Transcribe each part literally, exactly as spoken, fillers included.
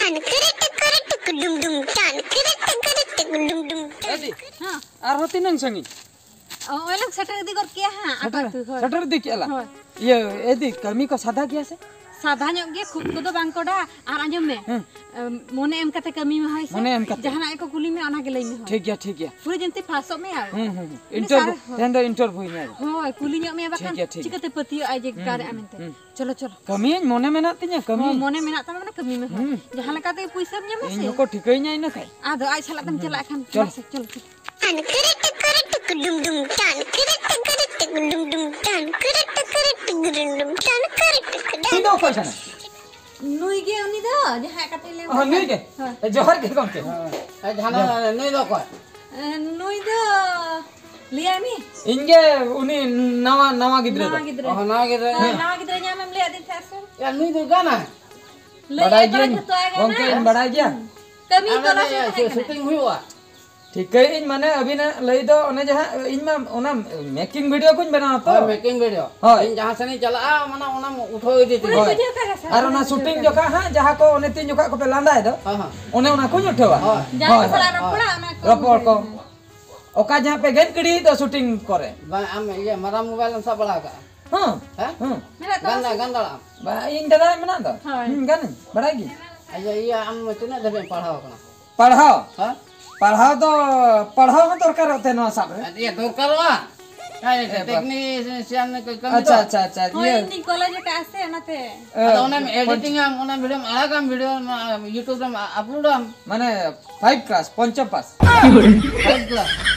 ᱴᱟᱱ ᱠᱤᱨᱤ ᱴᱤᱠᱤᱨᱤ ᱴᱤᱠᱤ ᱰᱩᱢ ᱰᱩᱢ ᱴᱟᱱ ᱠᱤᱨᱤ ᱴᱤᱠᱤᱨᱤ ᱴᱤᱠᱤ ᱰᱩᱢ ᱰᱩᱢ ᱴᱟᱱ᱾ ᱮ ᱫᱤ, ᱦᱮᱸ᱾ ᱟᱨᱦᱚᱸ ᱛᱤᱱᱟᱹᱝ ᱥᱟᱺᱜᱤᱧ? ᱚ, ᱱᱚᱜᱼᱚᱭ ᱞᱟᱝ ᱥᱮᱴᱮᱨ ᱤᱫᱤ ᱜᱚᱫ ᱠᱮᱜᱼᱟ ᱦᱟᱸᱜ, ᱟᱠᱚ ᱥᱮᱴᱮᱨ, ᱟᱹᱛᱩ, ᱦᱳᱭ᱾ ᱥᱮᱴᱮᱨ ᱤᱫᱤ ᱠᱮᱜᱼᱟ ᱞᱟᱝ᱾ ᱦᱳᱭ᱾ ᱤᱭᱟᱹ, ᱮ ᱫᱤ, ᱠᱟᱹᱢᱤ ᱠᱚ ᱥᱟᱫᱟ ᱜᱮᱭᱟ ᱥᱮ? ᱥᱟᱫᱟ ᱧᱚᱜ ᱜᱮ, ᱠᱷᱩᱵ ᱠᱚᱫᱚ ᱵᱟᱝ ᱠᱚᱰᱟ᱾ ᱟᱨ ᱟᱸᱡᱚᱢ ᱢᱮ, ᱦᱮᱸ᱾ ᱮᱢ, ᱢᱚᱱᱮ ᱮᱢ ᱠᱟᱛᱮ ᱠᱟᱹᱢᱤ ᱢᱮ, ᱦᱳᱭ ᱥᱮ? ᱢᱚᱱᱮ ᱮᱢ ᱠᱟᱛᱮ᱾ ᱡᱟᱦᱟᱱᱟᱜ ᱜᱮᱠᱚ ᱠᱩᱞᱤ ᱢᱮ, ᱚᱱᱟ ᱜᱮ ᱞᱟᱹᱭ ᱢᱮ, ᱦᱳᱭ᱾ ᱴᱷᱤᱠ ᱜᱮᱭᱟ, ᱴᱷᱤᱠ ᱜᱮᱭᱟ᱾ ᱯᱩᱨᱟᱹ ᱡᱟᱹᱱᱛᱤ ᱯᱷᱟᱥᱚᱜ ᱢᱮ ᱟᱨ᱾ ᱦᱩᱸ, ᱦᱩᱸ, ᱦᱩᱸ᱾ ᱩᱱᱤ ᱤᱱᱴᱟᱨᱵᱷᱤᱭᱩ, ᱥᱟᱨ, ᱦᱳᱭ᱾ ᱛᱮᱦᱮᱧ ᱫᱚ ᱤᱱᱴᱟᱨᱵᱷᱤᱭᱩ ᱧᱮᱞ᱾ ᱦᱳᱭ, ᱠᱩᱞᱤ ᱧᱚᱜ ᱢᱮᱭᱟ, ᱴᱷᱤᱠ ᱵᱟᱠᱷᱟᱱ ᱜᱮᱭᱟ, ᱴᱷᱤᱠ ᱪᱤᱠᱟᱹᱛᱮ ᱜᱮᱭᱟ᱾ ᱯᱟᱹᱛᱭᱟᱹᱜ ᱟᱭ ᱡᱮ ᱦᱩᱸ, ᱚᱠᱟᱨᱮ ᱦᱩᱸ, ᱟᱢ ᱮᱱᱛᱮ? ᱦᱩᱸ᱾ ᱪᱚᱞᱚ, ᱪᱚᱞᱚ᱾ ᱠᱟᱹᱢᱤᱭᱟᱹᱧ, ᱢᱚᱱᱮ ᱢᱮᱱᱟᱜ ᱛᱤᱧᱟᱹ, ᱠᱟᱹᱢᱤ ᱦᱚᱸ ᱢᱮ᱾ ᱦᱩᱸ᱾ ᱡᱟᱦᱟᱸ ᱞᱮᱠᱟ ᱛᱮᱜᱮ ᱯᱩᱭᱥᱟᱹᱢ ᱧᱟᱢᱟ ᱤᱧ ᱥᱮ᱾ ᱦᱚᱸᱠᱚ ᱴᱷᱤᱠᱟᱹᱧᱟ ᱤᱱᱟᱹ ᱠᱷᱟᱡ᱾ ᱟᱫᱚ ᱟᱡ ᱥᱟᱞᱟᱜ ᱛᱮᱢ ᱦᱩᱸ᱾ ᱪᱟᱞᱟᱜ ᱠᱷᱟᱱ, ᱪᱚᱞᱚ᱾ ᱢᱟᱥᱮ, ᱪᱚᱞᱚ, ᱪᱚᱞᱚ᱾ ᱴᱟᱱ ᱠᱤᱨᱤ ᱴᱤᱠᱤᱨᱤ ᱴᱤᱠᱤ ᱰᱩᱢ ᱰᱩᱢ ᱴᱟᱱ ᱠᱤᱨᱤ ᱴᱤᱠᱤᱨᱤ ᱴᱤᱠᱤ ᱰᱩᱢ ᱰᱩᱢ ᱴᱟᱱ ᱠᱤᱨᱤ ᱴᱤᱠᱤᱨᱤ ᱴᱤᱠᱤ ᱰᱩᱢ ᱰᱩᱢ ᱴᱟᱱ ᱠᱤᱨᱤ ᱴᱤᱠᱤ ᱰᱩᱢ᱾ ᱩᱱᱤ ᱫᱚ ᱚᱠᱚᱭ ᱠᱟᱱᱟᱭ? ᱱᱩᱭ ᱜᱮ, ᱩᱱᱤ ᱫᱚ ᱡᱟᱦᱟᱸᱭ ᱠᱟᱛᱷᱟᱧ ᱞᱟᱹᱭ ᱚ, ᱱᱩᱭ ᱜᱮ? ᱦᱳᱭ᱾ ᱮ, ᱡᱚᱦᱟᱨ ᱜᱮ ᱜᱚᱢᱠᱮ᱾ ᱦᱮᱸ᱾ ᱮ, ᱡᱟᱦᱟᱸ ᱡᱚᱦᱟᱨ᱾ ᱱᱩᱭ ᱫᱚ ᱚᱠᱚᱭ? ᱮ, ᱱᱩᱭ ᱫᱚ ᱞᱟᱹᱭᱟᱭ ᱢᱮ᱾ ᱤᱧ ᱜᱮ ᱩᱱᱤ ᱱᱟᱣᱟ, ᱱᱟᱣᱟ ᱜᱤᱫᱽᱨᱟᱹ ᱱᱟᱣᱟ ᱫᱚ᱾ ᱜᱤᱫᱽᱨᱟᱹ᱾ ᱚ, ᱱᱟᱣᱟ ᱜᱤᱫᱽᱨᱟᱹ᱾ ᱦᱳᱭ, ᱦᱮᱸ᱾ ᱱᱟᱣᱟ ᱜᱤᱫᱽᱨᱟᱹ ᱧᱟᱢᱮᱢ ᱞᱟᱹᱭᱟᱫᱤᱧ ᱛᱟᱦᱮᱸᱫ ᱥᱮ? ᱭᱟ, ᱱᱩᱭ ᱫᱚ ᱜᱟᱱᱟᱭ? ᱞᱟᱹᱭ ᱵᱟᱰᱟᱭ ᱟᱭ ᱛᱚ ᱜᱤᱭᱟᱹᱧ᱾ ᱡᱷᱚᱛᱚ ᱟᱭ ᱜᱟᱱᱟ᱾ ᱜᱚᱢᱠᱮ, ᱤᱧ ᱵᱟᱰᱟᱭ ᱜᱤᱭᱟ᱾ ᱠᱟᱹᱢᱤ ᱟᱨ ᱛᱚᱞᱟᱥ ᱚᱱᱮ ᱠᱟᱛᱮ ᱠᱟᱱᱟ᱾ ᱥᱩᱴᱤᱝ ᱦᱩᱭᱩᱜᱼᱟ? ᱴᱷᱤᱠᱟᱹᱭᱟᱹᱧ, ᱢᱟᱱᱮ ᱟᱹᱵᱤᱱᱟᱜ ᱞᱟᱹᱭ ᱫᱚ ᱚᱱᱮ ᱡᱟᱦᱟᱸ ᱤᱧ ᱢᱟ ᱚᱱᱟ ᱢᱮᱠᱤᱝ ᱵᱷᱤᱰᱤᱭᱳ ᱠᱚᱧ ᱵᱮᱱᱟᱣᱟ ᱛᱚ᱾ ᱦᱳᱭ, ᱢᱮᱠᱤᱝ ᱵᱷᱤᱰᱤᱭᱳ᱾ ᱦᱳᱭ᱾ ᱤᱧ ᱡᱟᱦᱟᱸ ᱥᱮᱱ ᱤᱧ ᱪᱟᱞᱟᱜᱼᱟ, ᱢᱟᱱᱮ ᱚᱱᱟᱢ ᱩᱴᱷᱟᱹᱣ ᱤᱫᱤ ᱛᱤᱧᱟ᱾ ᱦᱳᱭ᱾ ᱵᱩᱡᱷᱟᱹᱣ ᱠᱟᱜ ᱜᱮ ᱥᱮ? ᱟᱨ ᱚᱱᱟ ᱥᱩᱴᱤᱝ ᱡᱚᱠᱷᱟ ᱦᱟᱸᱜ ᱡᱟᱦᱟᱸ ᱠᱚ ᱚᱱᱮ ᱛᱤᱱ ᱡᱚᱠᱷᱟ ᱠᱚᱯᱮ ᱞᱟᱸᱫᱟᱭ ᱫᱚ, ᱦᱳᱭ, ᱦᱳᱭ᱾ ᱚᱱᱮ ᱚᱱᱟ ᱠᱚᱧ ᱩᱴᱷᱟᱹᱣᱟ᱾ ᱦᱳᱭ᱾ ᱡᱟᱦᱟᱸᱭ ᱠᱚ ᱦᱳᱭ, ᱥᱟᱞᱟᱜ ᱦᱳᱭ᱾ ᱨᱚᱯᱚᱲᱟ, ᱚᱱᱟ ᱠᱚ ᱨᱚᱯᱚᱲ ᱠᱚ᱾ ᱩᱴᱷᱟᱹᱣ᱾ ᱚᱠᱟ ᱡᱟᱦᱟᱸ ᱯᱮ ᱜᱮᱫ ᱜᱤᱰᱤᱭᱮᱫ ᱫᱚ ᱥᱩᱴᱤᱝ ᱠᱚᱨᱮ᱾ ᱵᱟᱝ, ᱟᱢ ᱤᱭᱟᱹ ᱢᱟᱨᱟᱝ ᱢᱳᱵᱟᱭᱤᱞ ᱮᱢ ᱥᱟᱵ ᱵᱟᱲᱟ ᱟᱠᱟᱜᱼᱟ? ᱦᱮᱸ᱾ ᱦᱮᱸ? ᱦᱮᱸ᱾ ᱢᱮᱱᱟᱜ ᱛᱟᱢᱟ ᱜᱟᱱ ᱥᱮ? ᱫᱟ-, ᱜᱟᱱ ᱫᱟᱲᱮᱭᱟᱜᱼᱟᱢ? ᱦᱳᱭ᱾ ᱦᱩᱸ, ᱜᱟᱱᱟᱹᱧ, ᱵᱟᱲᱟᱭ ᱜᱤᱭᱟᱹᱧ᱾ ᱟᱪᱪᱷᱟ, ᱤᱭᱟᱹ, ᱟᱢ ᱛᱤᱱᱟᱹᱜ ᱫᱷᱟᱹᱵᱤᱡ ᱮᱢ ᱯᱟᱲᱦᱟᱣ ᱟᱠᱟᱱᱟ? ᱯᱟᱲᱦᱟᱣ? ᱦᱮᱸ? ᱯᱟᱲᱦᱟᱣ ᱫᱚ, ᱯᱟᱲᱦᱟᱣ ᱦᱚᱸ ᱫᱚᱨᱠᱟᱨᱚᱜ ᱛᱮ ᱱᱚᱣᱟ ᱥᱟᱵ ᱨᱮ᱾ ᱤᱭᱟᱹ, ᱫᱚᱨᱠᱟᱨᱚᱜᱼᱟ? ᱦᱮᱸ, ᱮ, ᱵᱟ-, ᱴᱮᱠᱱᱤᱥᱤᱭᱟᱱ ᱠᱚ ᱠᱟᱹᱢᱤ ᱟᱪᱪᱷᱟ, ᱫᱚ᱾ ᱟᱪᱪᱷᱟ, ᱟᱪᱪᱷᱟ, ᱦᱳᱭ, ᱤᱭᱟᱹ᱾ ᱤᱧ ᱫᱩᱧ ᱠᱚᱞᱮᱡᱽ ᱟᱠᱟᱫᱼᱟ ᱥᱮ, ᱚᱱᱟᱛᱮ᱾ ᱮ, ᱟᱫᱚ ᱚᱱᱮᱢ ᱯᱚᱧᱪ- ᱮᱰᱤᱴᱤᱝ ᱟᱢ, ᱚᱱᱟ ᱵᱷᱤᱰᱤᱭᱳᱢ ᱟᱲᱟᱜᱟᱢ, ᱵᱷᱤᱰᱤᱭᱳ ᱱᱚᱣᱟ YouTube ᱨᱮᱢ ᱟᱯᱞᱳᱰᱟᱢ᱾ ᱢᱟᱱᱮ, ᱯᱷᱟᱭᱤᱵᱷ ᱠᱞᱟᱥ, ᱯᱚᱧᱪᱚᱢ ᱯᱟᱥ᱾ Five class.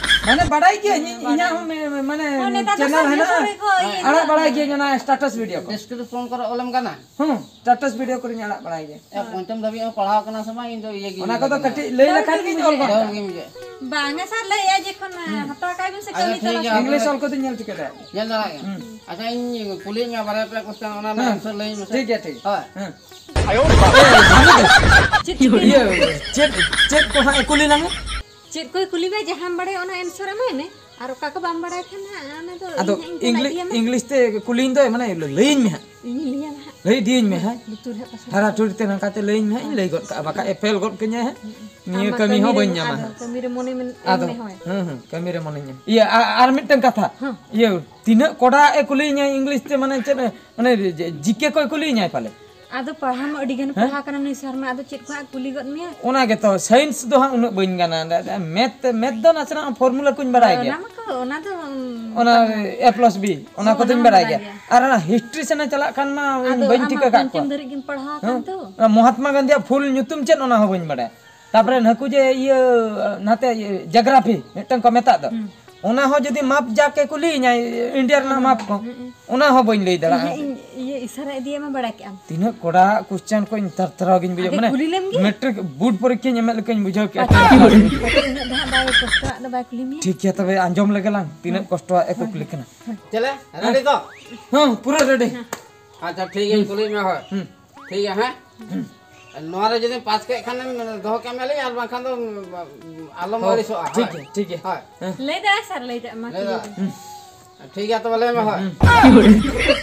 ᱢᱟᱱᱮ, ᱵᱟᱰᱟᱭ ᱜᱤᱭᱟᱹᱧ, ᱤᱧ, ᱤᱧᱟᱹᱜ ᱦᱚᱸ ᱢᱮ-, ᱢᱮ-, ᱢᱟᱱᱮ, ᱦᱳᱭ, ᱱᱮᱛᱟᱨ ᱫᱚ ᱪᱮᱱᱮᱞ ᱥᱟᱢᱱᱮ ᱦᱮᱱᱟᱜᱼᱟ᱾ ᱥᱟᱢᱱᱮ ᱠᱚ ᱤᱭᱟᱹ ᱟᱲᱟᱜ ᱠᱟᱱᱟ᱾ ᱵᱟᱲᱟᱭ ᱜᱤᱭᱟᱹᱧ ᱚᱱᱟ ᱥᱴᱮᱴᱟᱥ ᱵᱷᱤᱰᱤᱭᱳ ᱠᱚ᱾ ᱰᱤᱥᱠᱨᱤᱯᱥᱚᱱ ᱠᱚᱨᱮ ᱚᱞᱮᱢ ᱜᱟᱱᱟ? ᱦᱩᱸ, ᱥᱴᱮᱴᱟᱥ ᱵᱷᱤᱰᱤᱭᱳ ᱠᱚᱨᱮᱧ ᱟᱲᱟᱜ ᱵᱟᱲᱟᱭ ᱜᱮᱭᱟ᱾ ᱮ, ᱯᱚᱧᱪᱚᱢ ᱫᱷᱟᱹᱵᱤᱡ ᱮᱢ ᱯᱟᱲᱦᱟᱣ ᱠᱟᱱᱟ ᱥᱮ ᱵᱟᱝ, ᱤᱧ ᱫᱚ ᱤᱭᱟᱹ ᱜᱤᱧ ᱚᱱᱟ ᱠᱚᱫᱚ ᱵᱩᱡᱷᱟᱹᱣ ᱠᱟᱹᱴᱤᱡ ᱞᱟᱹᱭ ᱞᱮᱠᱷᱟᱱ ᱜᱤᱧ ᱚᱞ ᱜᱚᱫ ᱠᱟᱜᱼᱟ᱾ ᱵᱩᱡᱷᱟᱹᱣ ᱜᱤᱧ ᱵᱩᱡᱷᱟᱹᱣ᱾ ᱵᱟᱝᱟ ᱥᱟᱨ, ᱞᱟᱹᱭᱮᱜᱼᱟ ᱡᱚᱠᱷᱚᱱ, ᱦᱩᱸ᱾ ᱦᱟᱛᱟᱣ ᱠᱟᱜ ᱵᱤᱱ ᱥᱮ ᱦᱩᱸ᱾ ᱠᱟᱹᱢᱤ ᱤᱝᱞᱤᱥ ᱛᱟᱞᱟ ᱚᱞ ᱠᱚᱫᱚᱧ ᱧᱮᱞ ᱴᱷᱤᱠᱟᱹ ᱫᱟᱲᱮᱭᱟᱜ ᱜᱮᱭᱟ᱾ ᱧᱮᱞ ᱫᱟᱲᱮᱭᱟᱜ ᱜᱮᱭᱟ᱾ ᱦᱩᱸ᱾ ᱟᱪᱪᱷᱟ, ᱤᱧ ᱠᱩᱞᱤᱭᱮᱫ ᱢᱮᱭᱟ ᱵᱟᱨᱭᱟ ᱯᱮᱭᱟ ᱠᱚᱥᱪᱮᱱ, ᱚᱱᱟ ᱨᱮᱱᱟᱜ ᱦᱮᱸ᱾ ᱟᱱᱥᱟᱨ ᱞᱟᱹᱭᱟᱹᱧ ᱢᱮᱥᱮ᱾ ᱴᱷᱤᱠ ᱜᱮᱭᱟ, ᱴᱷᱤᱠ ᱜᱮᱭᱟ᱾ ᱦᱳᱭ᱾ ᱦᱮᱸ᱾ ᱪᱮᱫ ᱪᱤᱠᱟᱹᱭᱟ? ᱤᱭᱟᱹ, ᱪᱮᱫ, ᱪᱮᱫ ᱠᱚ ᱦᱟᱸᱜ ᱮ ᱠᱩᱞᱤ ᱞᱟᱝᱟ? ᱪᱮᱫ ᱠᱚᱭ ᱠᱩᱞᱤ ᱢᱮᱭᱟ, ᱡᱟᱦᱟᱸᱢ ᱵᱟᱲᱟᱭᱟ ᱚᱱᱟ ᱟᱱᱥᱟᱨ ᱮᱢᱟᱭ ᱢᱮ, ᱟᱨ ᱚᱠᱟ ᱠᱚ ᱵᱟᱢ ᱵᱟᱲᱟᱭ ᱠᱷᱟᱱ ᱦᱟᱸᱜ ᱚᱱᱟ ᱫᱚ ᱟᱫᱚ ᱤᱧ ᱦᱟᱸᱜ ᱤᱧ ᱠᱩᱞ ᱤᱝᱞᱤ-, ᱤᱫᱤᱭᱟᱢᱟ᱾ ᱤᱝᱞᱤᱥ ᱛᱮ ᱠᱩᱞᱤᱧ ᱫᱚᱭ, ᱢᱟᱱᱮ ᱞᱟᱹᱭᱟᱹᱧ ᱢᱮ ᱦᱟᱸᱜ᱾ ᱤᱧᱤᱧ ᱞᱟᱹᱭᱟᱢᱟ ᱦᱟᱸᱜ᱾ ᱞᱟᱹᱭ ᱤᱫᱤᱭᱟᱹᱧ ᱢᱮ ᱦᱮᱸ᱾ ᱞᱩᱛᱩᱨ ᱨᱮ ᱯᱟᱥᱮ ᱴᱷᱟᱨᱟ ᱴᱷᱩᱲᱤ ᱛᱮ ᱱᱚᱝᱠᱟ ᱛᱮ ᱞᱟᱹᱭᱟᱹᱧ ᱢᱮ ᱦᱟᱸᱜ, ᱤᱧ ᱞᱟᱹᱭ ᱜᱚᱫ ᱠᱟᱜᱼᱟ, ᱵᱟᱠᱷᱟᱡ ᱮ ᱯᱷᱮᱞ ᱜᱚᱫ ᱠᱟᱹᱧᱟᱭ ᱦᱟᱸᱜ᱾ ᱱᱤᱭᱟᱹ ᱟᱢ ᱢᱟ ᱠᱟᱹᱢᱤ ᱦᱚᱸ ᱠᱟᱹᱢᱤ ᱵᱟᱹᱧ ᱨᱮ ᱧᱟᱢᱟ ᱟᱫᱚ ᱦᱟᱸᱜ᱾ ᱠᱟᱹᱢᱤ ᱨᱮ ᱢᱚᱱᱮ ᱢᱮ-, ᱮᱢ ᱟᱫᱚ ᱢᱮ ᱦᱳᱭ᱾ ᱦᱩᱸ, ᱦᱩᱸ, ᱠᱟᱹᱢᱤ ᱨᱮ ᱢᱚᱱᱮᱧᱟ᱾ ᱤᱭᱟᱹ, ᱟ-, ᱟᱨ ᱢᱤᱫᱴᱟᱝ ᱠᱟᱛᱷᱟ᱾ ᱦᱮᱸ᱾ ᱤᱭᱟᱹ, ᱛᱤᱱᱟᱹᱜ ᱠᱚᱰᱟ ᱮ ᱠᱩᱞᱤᱭᱤᱧᱟ ᱤᱝᱞᱤᱥ ᱛᱮ, ᱢᱟᱱᱮ ᱪᱮᱫ, ᱢᱟᱱᱮ ᱡᱮ, ᱡᱤ ᱠᱮ ᱠᱚᱭ ᱠᱩᱞᱤᱭᱤᱧᱟᱭ ᱯᱟᱞᱮ? ᱟᱫᱚ ᱯᱟᱲᱦᱟᱣ ᱢᱟ ᱟᱹᱰᱤ ᱜᱟᱱ ᱦᱮᱸ? ᱯᱟᱲᱦᱟᱣ ᱠᱟᱱᱟ ᱱᱩᱭ ᱥᱟᱨ ᱢᱟ, ᱟᱫᱚ ᱪᱮᱫ ᱠᱚ ᱦᱟᱸᱜ ᱠᱩᱞᱤ ᱜᱚᱫ ᱢᱮᱭᱟ? ᱚᱱᱟ ᱜᱮᱛᱚ, ᱥᱟᱭᱮᱱᱥ ᱫᱚ ᱦᱟᱸᱜ ᱩᱱᱟᱹᱜ ᱵᱟᱹᱧ ᱜᱟᱱᱟ᱾ ᱫᱟ-, ᱫᱟ-, ᱢᱮᱛᱷ, ᱢᱮᱛᱷ ᱫᱚ ᱱᱟᱥᱮᱱᱟᱜ ᱯᱷᱚᱨᱢᱩᱞᱟ ᱠᱚᱧ ᱵᱟᱲᱟᱭ ᱜᱮᱭᱟ᱾ ᱚᱱᱟ ᱢᱟᱠᱚ, ᱚᱱᱟ ᱫᱚ, ᱩᱸ, ᱚᱱᱟ ᱵᱟᱝ᱾ A plus B, ᱚᱱᱟ ᱦᱚᱸ, ᱠᱚᱫᱚᱧ ᱚᱱᱟ ᱦᱚᱸ ᱵᱟᱲᱟᱭ ᱵᱟᱲᱟᱭ ᱜᱮᱭᱟ᱾ ᱜᱮᱭᱟ᱾ ᱟᱨ ᱚᱱᱟ ᱦᱤᱥᱴᱨᱤ ᱥᱮᱱᱮ ᱪᱟᱞᱟᱜ ᱠᱷᱟᱱ ᱢᱟ ᱟᱫᱚ ᱵᱟᱹᱧ ᱟᱢ ᱴᱷᱤᱠᱟᱹ ᱢᱟ ᱠᱟᱜ ᱯᱚᱧᱪᱚᱢ ᱠᱚᱣᱟ᱾ ᱫᱷᱟᱹᱨᱤᱡ ᱜᱮᱢ ᱯᱟᱲᱦᱟᱣ ᱦᱮᱸ? ᱟᱠᱟᱱ ᱛᱚ᱾ ᱚᱱᱟ ᱢᱚᱦᱟᱛᱢᱟ ᱜᱟᱱᱫᱷᱤᱭᱟᱜ ᱯᱷᱩᱞ ᱧᱩᱛᱩᱢ ᱪᱮᱫ, ᱚᱱᱟ ᱦᱚᱸ ᱵᱟᱹᱧ ᱵᱟᱲᱟᱭᱟ᱾ ᱛᱟᱯᱚᱨᱮ ᱱᱟᱠᱩ ᱡᱮ ᱤᱭᱟᱹ, ᱱᱟᱛᱮ ᱤᱭᱟᱹ, ᱡᱟᱜᱨᱟᱯᱷᱤ ᱢᱤᱫᱴᱟᱝ ᱠᱚ ᱢᱮᱛᱟᱜ ᱫᱚ, ᱦᱩᱸ᱾ ᱚᱱᱟ ᱦᱚᱸ ᱡᱩᱫᱤ ᱢᱟᱯ ᱡᱟᱠ ᱮ ᱠᱩᱞᱤᱭᱤᱧᱟᱭ, ᱤᱱᱰᱤᱭᱟ ᱨᱮᱱᱟᱜ ᱦᱩᱸ, ᱢᱟᱯ ᱠᱚ, ᱦᱩᱸ, ᱦᱩᱸ᱾ ᱚᱱᱟ ᱦᱚᱸ ᱵᱟᱹᱧ ᱞᱟᱹᱭ ᱫᱟᱲᱮᱭᱟᱜᱼᱟ᱾ ᱤᱧ ᱦᱟᱸᱜ ᱤᱧ ᱤᱭᱟᱹ ᱤᱥᱟᱨᱟ ᱤᱫᱤᱭᱟᱢᱟ, ᱵᱟᱲᱟᱭ ᱠᱮᱜᱼᱟᱢ᱾ ᱛᱤᱱᱟᱹᱜ ᱠᱚᱰᱟ ᱠᱚᱥᱪᱮᱱ ᱠᱚ ᱤᱧ ᱛᱟᱨ ᱛᱟᱨᱟᱣ ᱜᱤᱧ ᱵᱩᱡᱷᱟᱹᱣ, ᱟᱜᱮ ᱢᱟᱱᱮ ᱠᱩᱞᱤ ᱞᱮᱢ ᱜᱮ᱾ ᱢᱮᱴᱨᱤᱠ ᱵᱳᱨᱰ ᱯᱚᱨᱤᱠᱠᱷᱟᱧ ᱮᱢᱮᱫ ᱞᱮᱠᱟᱧ ᱵᱩᱡᱷᱟᱹᱣ ᱠᱮᱜᱼᱟ᱾ ᱯᱟᱪᱮ ᱩᱱᱟᱹᱜ ᱫᱚ ᱦᱟᱸᱜ ᱵᱟᱭ ᱠᱚᱥᱴᱚᱣᱟᱜ ᱫᱚ ᱵᱟᱭ ᱠᱩᱞᱤ ᱢᱮᱭᱟ᱾ ᱴᱷᱤᱠ ᱜᱮᱭᱟ, ᱛᱚᱵᱮ ᱟᱸᱡᱚᱢ ᱞᱮᱜᱮ ᱞᱟᱝ, ᱛᱤᱱᱟᱹᱜ ᱦᱮᱸ᱾ ᱠᱚᱥᱴᱚᱣᱟᱜ ᱮ ᱦᱮᱸ, ᱠᱩᱠᱞᱤ ᱦᱮᱸ᱾ ᱠᱟᱱᱟ᱾ ᱪᱮᱞᱮ, ᱨᱮᱰᱤ ᱛᱚ? ᱦᱮᱸ, ᱯᱩᱨᱟᱹ ᱨᱮᱰᱤ᱾ ᱦᱮᱸ᱾ ᱟᱪᱪᱷᱟ, ᱴᱷᱤᱠ ᱜᱮᱭᱟ, ᱠᱩᱞᱤᱭᱮᱫ ᱢᱮ, ᱦᱳᱭ᱾ ᱦᱩᱸ᱾ ᱴᱷᱤᱠ ᱜᱮᱭᱟ, ᱦᱮᱸ? ᱦᱩᱸ᱾ ᱱᱚᱣᱟ ᱨᱮ ᱡᱩᱫᱤ ᱯᱟᱥ ᱠᱮᱫ ᱠᱷᱟᱱᱮᱢ ᱫᱚᱦᱚ ᱠᱮᱫ ᱢᱮᱭᱟᱞᱤᱧ, ᱟᱨ ᱵᱟᱝᱠᱷᱟᱱ ᱫᱚ ᱟᱞᱚᱢ ᱦᱳᱭ, ᱟᱹᱲᱤᱥᱚᱜᱼᱟ᱾ ᱴᱷᱤᱠ ᱦᱳᱭ᱾ ᱜᱮᱭᱟ, ᱴᱷᱤᱠ ᱜᱮᱭᱟ᱾ ᱦᱳᱭ᱾ ᱦᱮᱸ᱾ ᱞᱟᱹᱭ ᱫᱟᱲᱮᱭᱟᱜᱼᱟ ᱥᱟᱨ, ᱞᱟᱹᱭ ᱫᱟᱲᱮᱭᱟᱜᱼᱟ, ᱢᱟ ᱞᱟᱹᱭ ᱠᱩᱞᱤ ᱫᱟᱲᱮᱭᱟᱜᱼᱟ᱾ ᱵᱤᱱ᱾ ᱦᱩᱸ᱾ ᱴᱷᱤᱠ ᱜᱮᱭᱟ, ᱛᱚᱵᱮ ᱞᱟᱹᱭ ᱢᱮ, ᱦᱳᱭ᱾ ᱦᱩᱸ᱾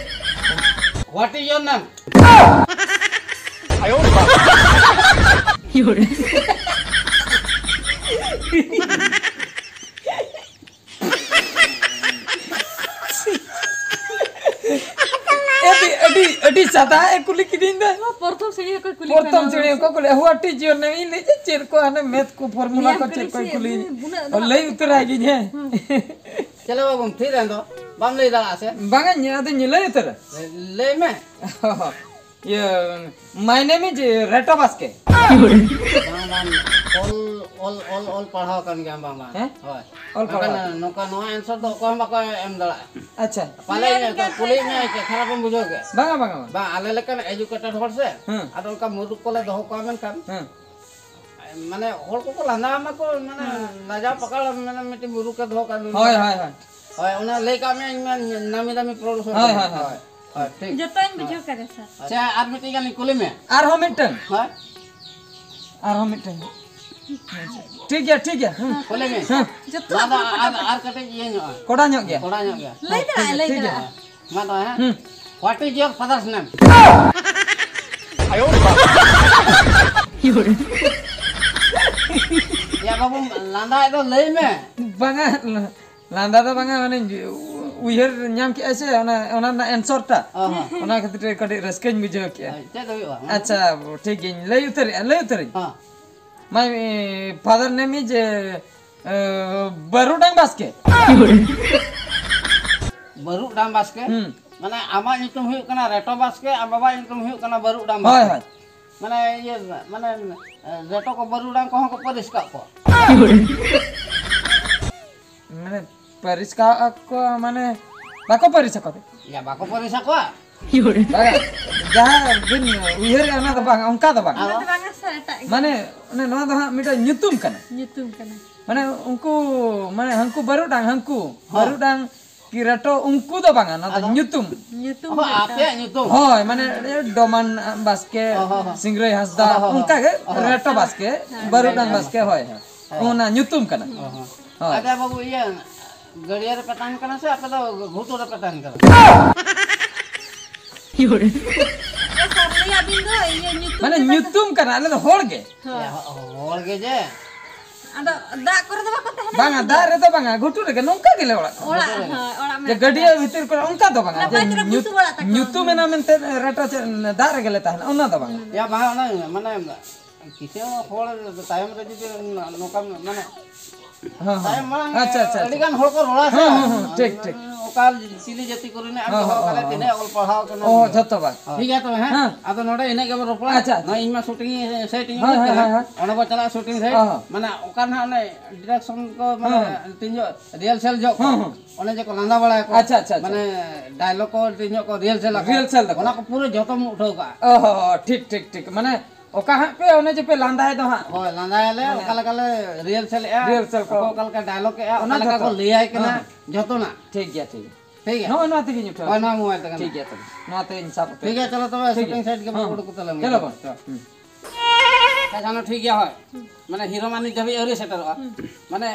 What is your name? ᱟᱹᱰᱤ, ᱟᱹᱰᱤ, ᱟᱹᱰᱤ ᱥᱟᱫᱟ ᱮ ᱠᱩᱞᱤ ᱠᱤᱫᱤᱧ ᱫᱚ᱾ ᱱᱚᱣᱟ ᱯᱨᱚᱛᱷᱚᱢ ᱥᱨᱮᱱᱤ ᱠᱚ ᱠᱩᱞᱤ ᱯᱨᱚᱛᱷᱚᱢ ᱠᱟᱱᱟ᱾ ᱥᱨᱮᱱᱤ ᱠᱚ ᱠᱩᱞᱤ, "What is your name?" ᱤᱧ ᱞᱟᱹᱭ ᱡᱮ, "ᱪᱮᱫ ᱠᱚ ᱦᱟᱱᱮ ᱢᱮᱛᱷ ᱠᱚ ᱯᱷᱚᱨᱢᱩᱞᱟ ᱱᱤᱭᱟᱢ ᱠᱚ ᱠᱟᱹᱞᱤ ᱪᱮᱫ ᱠᱚᱭ ᱥᱮ ᱠᱩᱞᱤ?" ᱩᱱᱟᱹᱜ ᱫᱚ ᱞᱟᱹᱭ ᱩᱛᱟᱹᱨᱟᱭ ᱜᱤᱧ, ᱦᱮᱸ᱾ ᱦᱩᱸ᱾ ᱪᱮᱞᱮ ᱵᱟᱹᱵᱩᱢ ᱛᱷᱤᱨ ᱮᱱ ᱫᱚ? ᱵᱟᱢ ᱞᱟᱹᱭ ᱫᱟᱲᱮᱭᱟᱜᱼᱟ ᱥᱮ? ᱵᱟᱝᱟ, ᱤᱧ ᱟᱫᱚᱧ ᱞᱟᱹᱭ ᱩᱛᱟᱹᱨᱟ᱾ ᱞᱟᱹᱭ ᱢᱮ᱾ ᱤᱭᱟᱹ, my name is ᱨᱮᱴᱚ ᱵᱟᱥᱠᱮ᱾ ᱵᱟᱝ, ᱵᱟᱝ, ᱚᱞ, ᱚᱞ, ᱚᱞ, ᱚᱞ ᱯᱟᱲᱦᱟᱣ ᱠᱟᱱ ᱜᱮᱭᱟᱢ, ᱵᱟᱝ, ᱵᱟᱝ᱾ ᱦᱮᱸ? ᱦᱳᱭ᱾ ᱚᱞ ᱯᱟᱲᱦᱟᱣ᱾ ᱵᱟᱠᱷᱟᱱ ᱱᱚᱝᱠᱟ ᱱᱚᱣᱟ answer ᱫᱚ ᱚᱠᱚᱭ ᱦᱚᱸ ᱵᱟᱠᱚ ᱮᱢ ᱫᱟᱲᱮᱭᱟᱜᱼᱟ᱾ ᱟᱪᱪᱷᱟ᱾ ᱯᱟᱞᱮ ᱤᱧ ᱠᱩᱞᱤᱭᱮᱫ ᱢᱮᱭᱟ, ᱠᱷᱟᱨᱟᱯ ᱮᱢ ᱵᱩᱡᱷᱟᱹᱣ ᱠᱮᱫ᱾ ᱵᱟᱝᱟ, ᱵᱟᱝᱟ, ᱵᱟᱝᱟ᱾ ᱵᱟᱝ, ᱟᱞᱮ ᱞᱮᱠᱟᱱ educated ᱦᱚᱲ ᱥᱮ, ᱦᱮᱸ᱾ ᱟᱫᱚ ᱚᱱᱠᱟ ᱢᱩᱨᱩᱠ ᱠᱚᱞᱮ ᱫᱚᱦᱚ ᱠᱚᱣᱟ, ᱢᱮᱱᱠᱷᱟᱱ ᱦᱮᱸ᱾ ᱢᱟᱱᱮ ᱦᱚᱲ ᱠᱚᱠᱚ ᱞᱟᱸᱫᱟ ᱟᱢᱟ ᱠᱚ, ᱢᱟᱱᱮ ᱦᱮᱸ᱾ ᱞᱟᱡᱟᱣ ᱯᱟᱠᱟᱲ, ᱢᱟᱱᱮ ᱢᱤᱫᱴᱤᱡ ᱢᱩᱨᱩᱠ ᱮ ᱫᱚᱦᱚ ᱠᱟᱜ ᱢᱮ᱾ ᱦᱳᱭ, ᱦᱳᱭ, ᱦᱳᱭ᱾ ᱦᱳᱭ, ᱚᱱᱟ ᱞᱟᱹᱭ ᱠᱟᱜ ᱢᱮ, ᱤᱧ ᱢᱟ ᱱᱟᱢᱤ ᱫᱟᱢᱤ ᱯᱨᱚᱰᱩᱥᱟᱨ ᱦᱳᱭ, ᱠᱟᱱᱟ᱾ ᱦᱳᱭ, ᱦᱳᱭ᱾ ᱦᱳᱭ, ᱦᱳᱭ, ᱴᱷᱤᱠ᱾ ᱡᱚᱛᱚᱧ ᱵᱩᱡᱷᱟᱹᱣ ᱠᱟᱫᱟ, ᱥᱟᱨ᱾ ᱟᱪᱪᱷᱟ, ᱟᱨ ᱢᱤᱫᱴᱤᱡ ᱜᱟᱱᱤᱧ ᱠᱩᱞᱤ ᱢᱮ᱾ ᱟᱨᱦᱚᱸ ᱢᱤᱫᱴᱟᱝ᱾ ᱦᱳᱭ᱾ ᱟᱨᱦᱚᱸ ᱢᱤᱫᱴᱟᱝ᱾ ᱴᱷᱤᱠ ᱜᱮᱭᱟ, ᱴᱷᱤᱠ ᱜᱮᱭᱟ᱾ ᱦᱩᱸ᱾ ᱠᱩᱞᱤ ᱢᱮ᱾ ᱦᱮᱸ᱾ ᱡᱚᱛᱚ ᱱᱚᱣᱟ ᱫᱚ ᱦᱚᱲ ᱠᱚ ᱟᱨ, ᱟᱨ ᱠᱟᱹᱴᱤᱡ ᱤᱭᱟᱹ ᱧᱚᱜᱼᱟ᱾ ᱠᱚᱰᱟ ᱧᱚᱜ ᱜᱮᱭᱟ᱾ ᱠᱚᱰᱟ ᱧᱚᱜ ᱜᱮᱭᱟ᱾ ᱞᱟᱹᱭ ᱫᱟᱲᱮᱭᱟᱜᱼᱟ, ᱴᱷᱤᱠ ᱞᱟᱹᱭ ᱜᱮᱭᱟ᱾ ᱫᱟᱲᱮᱭᱟᱜᱼᱟ᱾ ᱢᱟ ᱛᱚᱵᱮ, ᱦᱮᱸ᱾ ᱦᱩᱸ᱾ What is your father's name? ᱭᱟ ᱵᱟᱹᱵᱩ, ᱞᱟᱸᱫᱟᱭᱮᱫ ᱫᱚ, ᱞᱟᱹᱭ ᱢᱮ᱾ ᱵᱟᱝᱟ, ᱞᱟᱸᱫᱟ ᱫᱚ ᱵᱟᱝᱟ, ᱢᱟᱱᱮ ᱩᱭᱦᱟᱹᱨ ᱧᱟᱢ ᱠᱮᱜᱼᱟ ᱥᱮ ᱚᱱᱟ, ᱚᱱᱟ ᱨᱮᱱᱟᱜ answer ᱴᱟ᱾ ᱚ, ᱦᱚᱸ᱾ ᱚᱱᱟ ᱠᱷᱟᱹᱛᱤᱨ ᱛᱮ ᱠᱟᱹᱴᱤᱡ ᱨᱟᱹᱥᱠᱟᱹᱧ ᱵᱩᱡᱷᱟᱹᱣ ᱠᱮᱜᱼᱟ᱾ ᱪᱮᱫ ᱦᱩᱭᱩᱜᱼᱟ? ᱟᱪᱪᱷᱟ, ᱴᱷᱤᱠ ᱜᱮᱭᱟᱧ ᱞᱟᱹᱭ ᱩᱛᱟᱹᱨᱮᱜᱼᱟ, ᱞᱟᱹᱭ ᱩᱛᱟᱹᱨᱟᱹᱧ᱾ ᱦᱚᱸ᱾ My father name is, ᱮ, ᱵᱟᱹᱨᱩᱰᱟᱝ ᱵᱟᱥᱠᱮ᱾ ᱵᱟᱹᱨᱩᱰᱟᱝ ᱵᱟᱥᱠᱮ? ᱦᱩᱸ᱾ ᱢᱟᱱᱮ ᱟᱢᱟᱜ ᱧᱩᱛᱩᱢ ᱦᱩᱭᱩᱜ ᱠᱟᱱᱟ ᱨᱮᱴᱚ ᱵᱟᱥᱠᱮ ᱟᱨ ᱵᱟᱵᱟᱣᱟᱜ ᱧᱩᱛᱩᱢ ᱦᱩᱭᱩᱜ ᱠᱟᱱᱟ ᱵᱟᱹᱨᱩᱰᱟᱝ ᱦᱳᱭ, ᱵᱟᱥᱠᱮ᱾ ᱦᱳᱭ᱾ ᱢᱟᱱᱮ ᱤᱭᱟᱹ, ᱢᱟᱱᱮ, ᱮ, ᱨᱮᱴᱚ ᱠᱚ ᱵᱟᱹᱨᱩᱰᱟᱝ ᱠᱚᱦᱚᱸ ᱠᱚ ᱯᱟᱹᱨᱤᱥ ᱠᱟᱜ ᱠᱚᱣᱟ᱾ ᱢᱟᱱᱮ ᱯᱟᱹᱨᱤᱥ ᱠᱟᱜ ᱠᱚ, ᱢᱟᱱᱮ ᱵᱟᱠᱚ ᱯᱟᱹᱨᱤᱥ ᱟᱠᱚ ᱛᱮ? ᱭᱟ, ᱵᱟᱠᱚ ᱯᱟᱹᱨᱤᱥ ᱟᱠᱚᱣᱟ? ᱵᱟᱝᱟ, ᱡᱟᱦᱟᱸ ᱵᱤᱱ ᱩᱭᱦᱟᱹᱨᱮᱜᱼᱟ ᱚᱱᱟ ᱫᱚ ᱵᱟᱝ, ᱚᱱᱠᱟ ᱫᱚ ᱵᱟᱝᱟ᱾ ᱟᱫᱚ? ᱚᱱᱟ ᱫᱚ ᱵᱟᱝᱟ ᱥᱮ, ᱮᱴᱟᱜ ᱜᱮ᱾ ᱢᱟᱱᱮ ᱚᱱᱮ ᱱᱚᱣᱟ ᱫᱚ ᱦᱟᱸᱜ ᱢᱤᱫᱴᱟᱝ ᱧᱩᱛᱩᱢ ᱠᱟᱱᱟ᱾ ᱧᱩᱛᱩᱢ ᱠᱟᱱᱟ᱾ ᱢᱟᱱᱮ ᱩᱱᱠᱩ, ᱢᱟᱱᱮ ᱦᱟᱹᱱᱠᱩ ᱵᱟᱹᱨᱩᱰᱟᱝ, ᱦᱟᱹᱱᱠᱩ ᱦᱚᱸ᱾ ᱵᱟᱹᱨᱩᱰᱟᱝ ᱠᱤ ᱨᱮᱴᱚ, ᱩᱱᱠᱩ ᱫᱚ ᱵᱟᱝᱟ, ᱱᱚᱣᱟ ᱫᱚ ᱟᱫᱚ? ᱧᱩᱛᱩᱢ᱾ ᱧᱩᱛᱩᱢ ᱚ, ᱨᱮᱴᱚ᱾ ᱟᱯᱮᱭᱟᱜ ᱧᱩᱛᱩᱢ? ᱦᱳᱭ, ᱢᱟᱱᱮ ᱰᱚᱢᱟᱱ ᱵᱟᱥᱠᱮ, ᱚ, ᱦᱚᱸ, ᱦᱚᱸ᱾ ᱥᱤᱝᱨᱟᱹᱭ ᱦᱟᱸᱥᱫᱟ, ᱚ, ᱦᱚᱸ, ᱦᱚᱸ᱾ ᱚᱱᱠᱟ ᱜᱮ ᱚ, ᱦᱚᱸ᱾ ᱨᱮᱴᱚ ᱵᱟᱥᱠᱮ, ᱦᱮᱸ, ᱵᱟᱹᱨᱩᱰᱟᱝ ᱦᱮᱸ, ᱵᱟᱥᱠᱮ, ᱦᱳᱭ, ᱦᱳᱭ᱾ ᱦᱚᱸ᱾ ᱚᱱᱟ ᱧᱩᱛᱩᱢ ᱠᱟᱱᱟ᱾ ᱚ, ᱦᱚᱸ᱾ ᱦᱳᱭ᱾ ᱟᱪᱪᱷᱟ ᱵᱟᱹᱵᱩ, ᱤᱭᱟᱹ, ᱜᱟᱹᱰᱭᱟᱹ ᱨᱮᱯᱮ ᱛᱟᱦᱮᱱ ᱠᱟᱱᱟ ᱥᱮ ᱟᱯᱮ ᱫᱚ ᱜᱷᱩᱴᱩ ᱨᱮᱯᱮ ᱛᱟᱦᱮᱱ ᱠᱟᱱᱟ? ᱮ, ᱥᱟᱨ, ᱞᱟᱹᱭ ᱟᱹᱵᱤᱱ ᱫᱚ ᱤᱭᱟᱹ ᱧᱩᱛᱩᱢ ᱢᱟᱱᱮ ᱫᱚ ᱧᱩᱛᱩᱢ ᱠᱟᱱᱟ, ᱟᱞᱮ ᱫᱚ ᱦᱚᱲ ᱜᱮ᱾ ᱦᱳᱭ᱾ ᱭᱟ, ᱦᱚ-, ᱦᱚᱲ ᱜᱮ ᱡᱮ᱾ ᱟᱫᱚ ᱫᱟᱜ ᱠᱚᱨᱮ ᱫᱚ ᱵᱟᱠᱚ ᱛᱟᱦᱮᱱᱟ ᱵᱟᱝᱟ, ᱧᱩᱛᱩᱢ ᱫᱟᱜ ᱫᱚ? ᱨᱮᱫᱚ ᱵᱟᱝᱟ, ᱜᱷᱩᱴᱩ ᱨᱮᱜᱮ, ᱱᱚᱝᱠᱟ ᱜᱮᱞᱮ ᱚᱲᱟᱜ ᱠᱚ᱾ ᱚᱲᱟᱜ, ᱦᱳᱭ, ᱚᱲᱟᱜ ᱡᱮ ᱢᱮᱱᱟᱜ ᱜᱟᱹᱰᱭᱟᱹ ᱛᱟᱠᱚᱣᱟ᱾ ᱵᱷᱤᱛᱤᱨ ᱠᱚᱨᱮ ᱚᱱᱠᱟ ᱫᱚ ᱵᱟᱝᱟ, ᱚᱱᱟ ᱡᱮ ᱵᱟᱡᱽᱨᱟ ᱧᱩᱛ-, ᱵᱩᱥᱩᱵ ᱚᱲᱟᱜ ᱛᱟᱠᱚ᱾ ᱧᱩᱛᱩᱢ ᱮᱱᱟ ᱢᱮᱱᱛᱮ ᱨᱮᱴᱚ ᱪᱮᱫ ᱫᱟᱜ ᱨᱮᱜᱮ ᱞᱮ ᱛᱟᱦᱮᱱᱟ, ᱚᱱᱟ ᱫᱚ ᱵᱟᱝᱟ᱾ ᱭᱟ, ᱵᱟᱝᱟ, ᱚᱱᱟ ᱢᱟᱱᱮ ᱠᱤᱪᱷᱩ ᱦᱚᱲ ᱛᱟᱭᱚᱢ ᱨᱮ ᱡᱩᱫᱤ ᱱᱚᱝᱠᱟ ᱢᱟᱱᱮ ᱦᱮᱸ, ᱦᱮᱸ᱾ ᱛᱟᱭᱚᱢ ᱢᱟᱲᱟᱝ ᱟᱪᱪᱷᱟ, ᱟᱪᱪᱷᱟ, ᱟᱪᱪᱷᱟ᱾ ᱟᱹᱰᱤ ᱜᱟᱱ ᱦᱚᱲ ᱠᱚ ᱨᱚᱲᱟ ᱥᱮ᱾ ᱦᱮᱸ, ᱦᱮᱸ, ᱦᱮᱸ, ᱴᱷᱤᱠ, ᱴᱷᱤᱠ᱾ ᱚᱠᱟ ᱪᱤᱞᱤ ᱡᱟᱹᱛᱤ ᱠᱚᱨᱮᱱᱟᱜ ᱮᱢ ᱦᱮᱸ, ᱫᱚᱦᱚ ᱦᱮᱸ, ᱠᱟᱫᱟ, ᱦᱮᱸ, ᱛᱤᱱᱟᱹᱜ ᱦᱮᱸ᱾ ᱚᱞ ᱯᱟᱲᱦᱟᱣ ᱠᱟᱱᱟ᱾ ᱚ, ᱡᱷᱚᱛᱚ ᱵᱟᱝ᱾ ᱦᱮᱸ᱾ ᱴᱷᱤᱠ ᱜᱮᱭᱟ ᱛᱚᱵᱮ, ᱦᱮᱸ? ᱦᱮᱸ᱾ ᱟᱫᱚ ᱱᱚᱰᱮ ᱤᱱᱟᱹᱜ ᱜᱮᱵᱚᱱ ᱨᱚᱯᱚᱲᱟ᱾ ᱟᱪᱪᱷᱟ, ᱟᱪᱪᱷᱟ᱾ ᱱᱚᱜᱼᱚᱭ ᱤᱧ ᱢᱟ shooting ᱥᱮᱫ ᱤᱧ ᱦᱳᱭ, ᱦᱩᱭᱩᱜ ᱦᱳᱭ, ᱠᱟᱱᱟ᱾ ᱦᱳᱭ, ᱦᱳᱭ᱾ ᱚᱸᱰᱮ ᱵᱚᱱ ᱪᱟᱞᱟᱜᱼᱟ shooting ᱥᱮᱫ᱾ ᱦᱮᱸ, ᱦᱮᱸ᱾ ᱢᱟᱱᱮ ᱚᱠᱟ ᱱᱟᱦᱟᱜ ᱚᱱᱮ direction ᱠᱚ ᱢᱟᱱᱮ ᱦᱮᱸ, ᱦᱮᱸ᱾ ᱛᱤᱱ ᱡᱚᱦᱚᱜ rehearsal ᱡᱚᱦᱚᱜ ᱠᱚ᱾ ᱦᱮᱸ, ᱦᱮᱸ᱾ ᱟᱪᱪᱷᱟ, ᱟᱪᱪᱷᱟ, ᱟᱪᱪᱷᱟ᱾ ᱢᱟᱱᱮ dialogue ᱠᱚ ᱛᱤᱱ ᱡᱚᱦᱚᱜ ᱠᱚ rehearsal ᱟᱠᱚ᱾ Rehearsal ᱫᱟᱠᱚ᱾ ᱚᱱᱟ ᱠᱚ ᱯᱩᱨᱟᱹ ᱡᱷᱚᱛᱚᱢ ᱩᱴᱷᱟᱹᱣ ᱠᱟᱜᱼᱟ᱾ ᱚ, ᱦᱚ, ᱦᱚ, ᱴᱷᱤᱠ, ᱴᱷᱤᱠ, ᱴᱷᱤᱠ᱾ ᱢᱟᱱᱮ ᱚᱠᱟ ᱦᱟᱸᱜ ᱯᱮ ᱚᱱᱮ ᱡᱮ ᱯᱮ ᱞᱟᱸᱫᱟᱭ ᱫᱚ ᱦᱟᱸᱜ᱾ ᱦᱳᱭ, ᱞᱟᱸᱫᱟᱭᱟᱞᱮ, ᱢᱟᱱᱮ ᱚᱠᱟ ᱞᱮᱠᱟ ᱞᱮ rehearsal ᱮᱜᱼᱟ, rehearsal ᱠᱚ᱾ ᱚᱠᱚᱭ ᱚᱠᱟ ᱞᱮᱠᱟ dialogue ᱮᱜᱼᱟ, ᱚᱠᱟ ᱚᱱᱟ ᱞᱮᱠᱟ ᱡᱷᱚᱛᱚ᱾ ᱠᱚ ᱞᱟᱹᱭᱟᱭ ᱠᱟᱱᱟ, ᱦᱮᱸ, ᱦᱮᱸ᱾ ᱡᱷᱚᱛᱚᱱᱟᱜ᱾ ᱴᱷᱤᱠ ᱜᱮᱭᱟ, ᱴᱷᱤᱠ ᱜᱮᱭᱟ᱾ ᱴᱷᱤᱠ ᱜᱮᱭᱟ? ᱱᱚᱜᱼᱚᱭ ᱱᱚᱣᱟ ᱛᱮᱜᱮᱧ ᱩᱴᱷᱟᱹᱣᱟ᱾ ᱦᱳᱭ, ᱱᱚᱣᱟ mobile ᱛᱮᱜᱮ᱾ ᱴᱷᱤᱠ ᱜᱮᱭᱟ ᱛᱚᱵᱮ᱾ ᱱᱚᱣᱟ ᱛᱮᱜᱮᱧ ᱥᱟᱵ ᱠᱟᱛᱮ᱾ ᱴᱷᱤᱠ ᱜᱮᱭᱟ, ᱪᱚᱞᱚ ᱛᱚᱵᱮ, ᱦᱮᱸ, shooting site ᱜᱮᱵᱚᱱ ᱦᱮᱸ᱾ ᱩᱰᱩᱠ ᱩᱛᱟᱹᱨ ᱞᱮᱱ ᱪᱚᱞᱚ ᱜᱮ᱾ ᱵᱚᱱ᱾ ᱦᱩᱸ᱾ ᱟᱪᱪᱷᱟ, ᱱᱚᱣᱟ ᱴᱷᱤᱠ ᱜᱮᱭᱟ, ᱦᱳᱭ᱾ ᱢᱟᱱᱮ hero ᱢᱟ ᱱᱤᱛ ᱫᱷᱟᱹᱵᱤᱡ ᱟᱹᱣᱨᱤ ᱥᱮᱴᱮᱨᱚᱜᱼᱟ᱾ ᱦᱩᱸ᱾ ᱢᱟᱱᱮ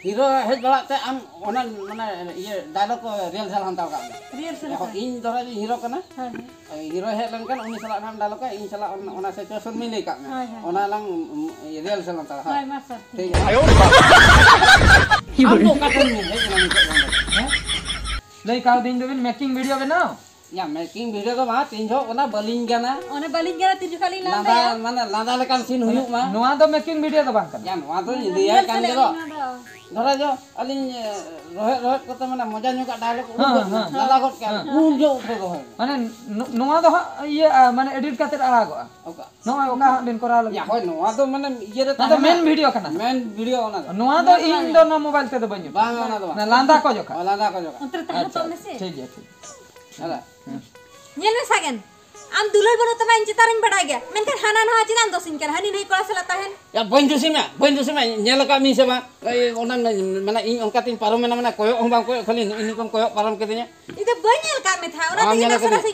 ᱦᱤᱨᱳ ᱦᱮᱡ ᱵᱟᱲᱟᱜ ᱛᱮ ᱟᱢ ᱚᱱᱟ, ᱢᱟᱱᱮ, ᱤᱭᱟᱹ, ᱰᱟᱭᱞᱚᱜ ᱠᱚ ᱨᱤᱦᱟᱨᱥᱟᱞ ᱦᱟᱛᱟᱲ ᱠᱟᱜ ᱢᱮ᱾ ᱨᱤᱦᱟᱨᱥᱟᱞ ᱦᱟᱛᱟᱲ᱾ ᱤᱧ ᱫᱷᱚᱨᱟ ᱡᱮ ᱦᱤᱨᱳ ᱠᱟᱱᱟ᱾ ᱦᱳᱭ, ᱦᱳᱭ᱾ ᱦᱤᱨᱳ ᱦᱮᱡ ᱞᱮᱱᱠᱷᱟᱱ ᱩᱱᱤ ᱥᱟᱞᱟᱜ ᱱᱟᱦᱟᱜ ᱰᱟᱭᱞᱚᱜ ᱤᱧ ᱥᱟᱞᱟᱜ ᱚᱱ-, ᱚᱱᱟ situation ᱢᱤᱞᱟᱹᱭ ᱠᱟᱜ ᱢᱮ᱾ ᱦᱳᱭ, ᱦᱳᱭ᱾ ᱚᱱᱟ ᱞᱟᱝ, ᱩᱢ, ᱤᱭᱟᱹ, ᱨᱤᱦᱟᱨᱥᱟᱞ ᱦᱟᱛᱟᱲᱟ᱾ ᱦᱳᱭ᱾ ᱦᱳᱭ, ᱢᱟ ᱥᱟᱨ᱾ ᱴᱷᱤᱠ ᱜᱮᱭᱟ᱾ ᱟᱢ ᱫᱚ ᱚᱠᱟ ᱠᱷᱚᱱ ᱦᱮᱡ ᱮᱱᱟ ᱱᱤᱛᱚᱜ ᱫᱚ? ᱦᱮᱸ? ᱞᱟᱹᱭ ᱠᱟᱣᱫᱤᱧ ᱫᱚᱵᱤᱱ making video ᱵᱮᱱᱟᱣ? ᱭᱟ, making video ᱫᱚ ᱵᱟᱝ, ᱛᱤᱱ ᱡᱚᱦᱚᱜ ᱚᱱᱟ ᱵᱟᱹᱞᱤᱧ ᱜᱟᱱᱟ᱾ ᱚᱱᱟ ᱵᱟᱹᱞᱤᱧ ᱜᱟᱱᱟ, ᱛᱤᱱ ᱡᱚᱠᱷᱟᱜ ᱞᱤᱧ ᱞᱟᱸᱫᱟ, ᱞᱟᱸᱫᱟᱭᱟ᱾ ᱢᱟᱱᱮ ᱞᱟᱸᱫᱟ ᱞᱮᱠᱟᱱ scene ᱦᱩᱭᱩᱜ ᱢᱟ᱾ ᱱᱚᱣᱟ ᱫᱚ making video ᱫᱚ ᱵᱟᱝ ᱠᱟᱱᱟ᱾ ᱭᱟ, ᱱᱚᱣᱟ ᱫᱚ ᱧᱮᱞ ᱞᱟᱹᱭᱟᱭ ᱠᱟᱱ ᱥᱟᱱᱟᱭᱮᱫ ᱜᱮ ᱫᱚ᱾ ᱞᱤᱧᱟ ᱱᱚᱣᱟ ᱫᱚ᱾ ᱫᱷᱚᱨᱟ ᱡᱚ, ᱟᱹᱞᱤᱧ, ᱮ, ᱨᱚᱦᱮᱫ ᱨᱚᱦᱮᱫ ᱠᱚᱛᱮ ᱢᱟᱱᱮ ᱢᱚᱡᱟ ᱧᱚᱜᱟᱜ dialogue ᱩᱰᱩᱠ ᱦᱮᱸ, ᱜᱚᱫ ᱮᱱᱟ, ᱦᱮᱸ, ᱞᱟᱸᱫᱟ ᱜᱚᱫ ᱠᱮᱜᱼᱟ ᱞᱤᱧ᱾ ᱦᱮᱸ᱾ ᱩᱱ ᱡᱚᱦᱚᱜ ᱩᱴᱷᱟᱹᱣ ᱫᱚᱦᱚᱭ ᱢᱮ᱾ ᱢᱟᱱᱮ ᱱᱚ-, ᱱᱚᱣᱟ ᱫᱚ ᱦᱟᱸᱜ ᱤᱭᱟᱹ, ᱟ, ᱢᱟᱱᱮ edit ᱠᱟᱛᱮ ᱟᱲᱟᱜᱚᱜᱼᱟ᱾ ᱚᱠᱟ? ᱱᱚᱜᱼᱚᱭ ᱚᱠᱟ ᱦᱟᱸᱜ ᱵᱤᱱ ᱠᱚᱨᱟᱣ ᱞᱟᱹᱜᱤᱫ᱾ ᱭᱟ, ᱦᱳᱭ, ᱱᱚᱣᱟ ᱫᱚ ᱢᱟᱱᱮ ᱤᱭᱟᱹ ᱨᱮ ᱚᱱᱟ ᱫᱚ ᱛᱟᱦᱮᱱᱟ᱾ Main video ᱠᱟᱱᱟ᱾ Main video ᱚᱱᱟ ᱫᱚ᱾ ᱱᱚᱣᱟ ᱫᱚ ᱤᱧ ᱫᱚ ᱱᱚᱣᱟ mobile ᱛᱮᱫᱚ ᱵᱟᱹᱧ ᱩᱴᱷᱟᱹᱣᱟ᱾ ᱵᱟᱝ, ᱚᱱᱟ ᱫᱚ ᱵᱟᱝ᱾ ᱚᱱᱟ ᱞᱟᱸᱫᱟ ᱠᱚ ᱡᱚᱠᱷᱟ᱾ ᱦᱳᱭ, ᱞᱟᱸᱫᱟ ᱠᱚ ᱡᱚᱠᱷᱟ᱾ ᱚᱱᱛᱮ ᱨᱮ ᱛᱟᱦᱮᱸ ᱟᱪᱪᱷᱟ, ᱦᱚᱪᱚᱜ ᱢᱮᱥᱮ᱾ ᱴᱷᱤᱠ ᱜᱮᱭᱟ, ᱴᱷᱤᱠ ᱜᱮᱭᱟ᱾ ᱦᱮᱸ᱾ ᱧᱮᱞ ᱢᱮ ᱥᱟᱜᱮᱱ, ᱟᱢ ᱫᱩᱞᱟᱹᱲ ᱵᱟᱹᱱᱩᱜ ᱛᱟᱢᱟ, ᱤᱧ ᱪᱮᱛᱟᱱ ᱨᱤᱧ ᱵᱟᱰᱟᱭ ᱜᱮᱭᱟ, ᱢᱮᱱᱠᱷᱟᱱ ᱦᱟᱱᱟ ᱱᱟᱣᱟ ᱪᱮᱫᱟᱜ ᱮᱢ ᱫᱳᱥᱤᱧ ᱠᱟᱱᱟ? ᱦᱟᱹᱱᱤ ᱱᱟᱹᱭ ᱠᱚᱲᱟ ᱥᱟᱞᱟᱜ ᱛᱟᱦᱮᱱ᱾ ᱭᱟ, ᱵᱟᱹᱧ ᱫᱳᱥᱤ ᱢᱮᱭᱟ, ᱵᱟᱹᱧ ᱫᱳᱥᱤ ᱢᱮᱭᱟ, ᱧᱮᱞ ᱟᱠᱟᱫ ᱢᱤᱭᱟᱹᱧ ᱥᱮ ᱵᱟᱝ? ᱮᱭ, ᱚᱱᱟ ᱢᱮ-, ᱢᱟᱱᱮ ᱤᱧ ᱚᱱᱠᱟ ᱛᱤᱧ ᱯᱟᱨᱚᱢᱮᱱᱟ, ᱢᱟᱱᱮ ᱠᱚᱭᱚᱜ ᱦᱚᱸ ᱵᱟᱝ ᱠᱚᱭᱚᱜ, ᱠᱷᱟᱹᱞᱤ ᱱᱩᱭ ᱱᱩᱭ ᱠᱚᱢ ᱠᱚᱭᱚᱜ ᱯᱟᱨᱚᱢ ᱠᱤᱫᱤᱧᱟ᱾ ᱤᱧ ᱫᱚ ᱵᱟᱹᱧ ᱧᱮᱞ ᱟᱠᱟᱫ ᱢᱮ ᱛᱟᱦᱮᱸᱫ, ᱚᱱᱟ ᱵᱟᱢ ᱛᱮᱜᱮ ᱧᱮᱞ ᱱᱟᱥᱮ ᱟᱠᱟᱫᱤᱧᱟ? ᱱᱟᱥᱮᱧ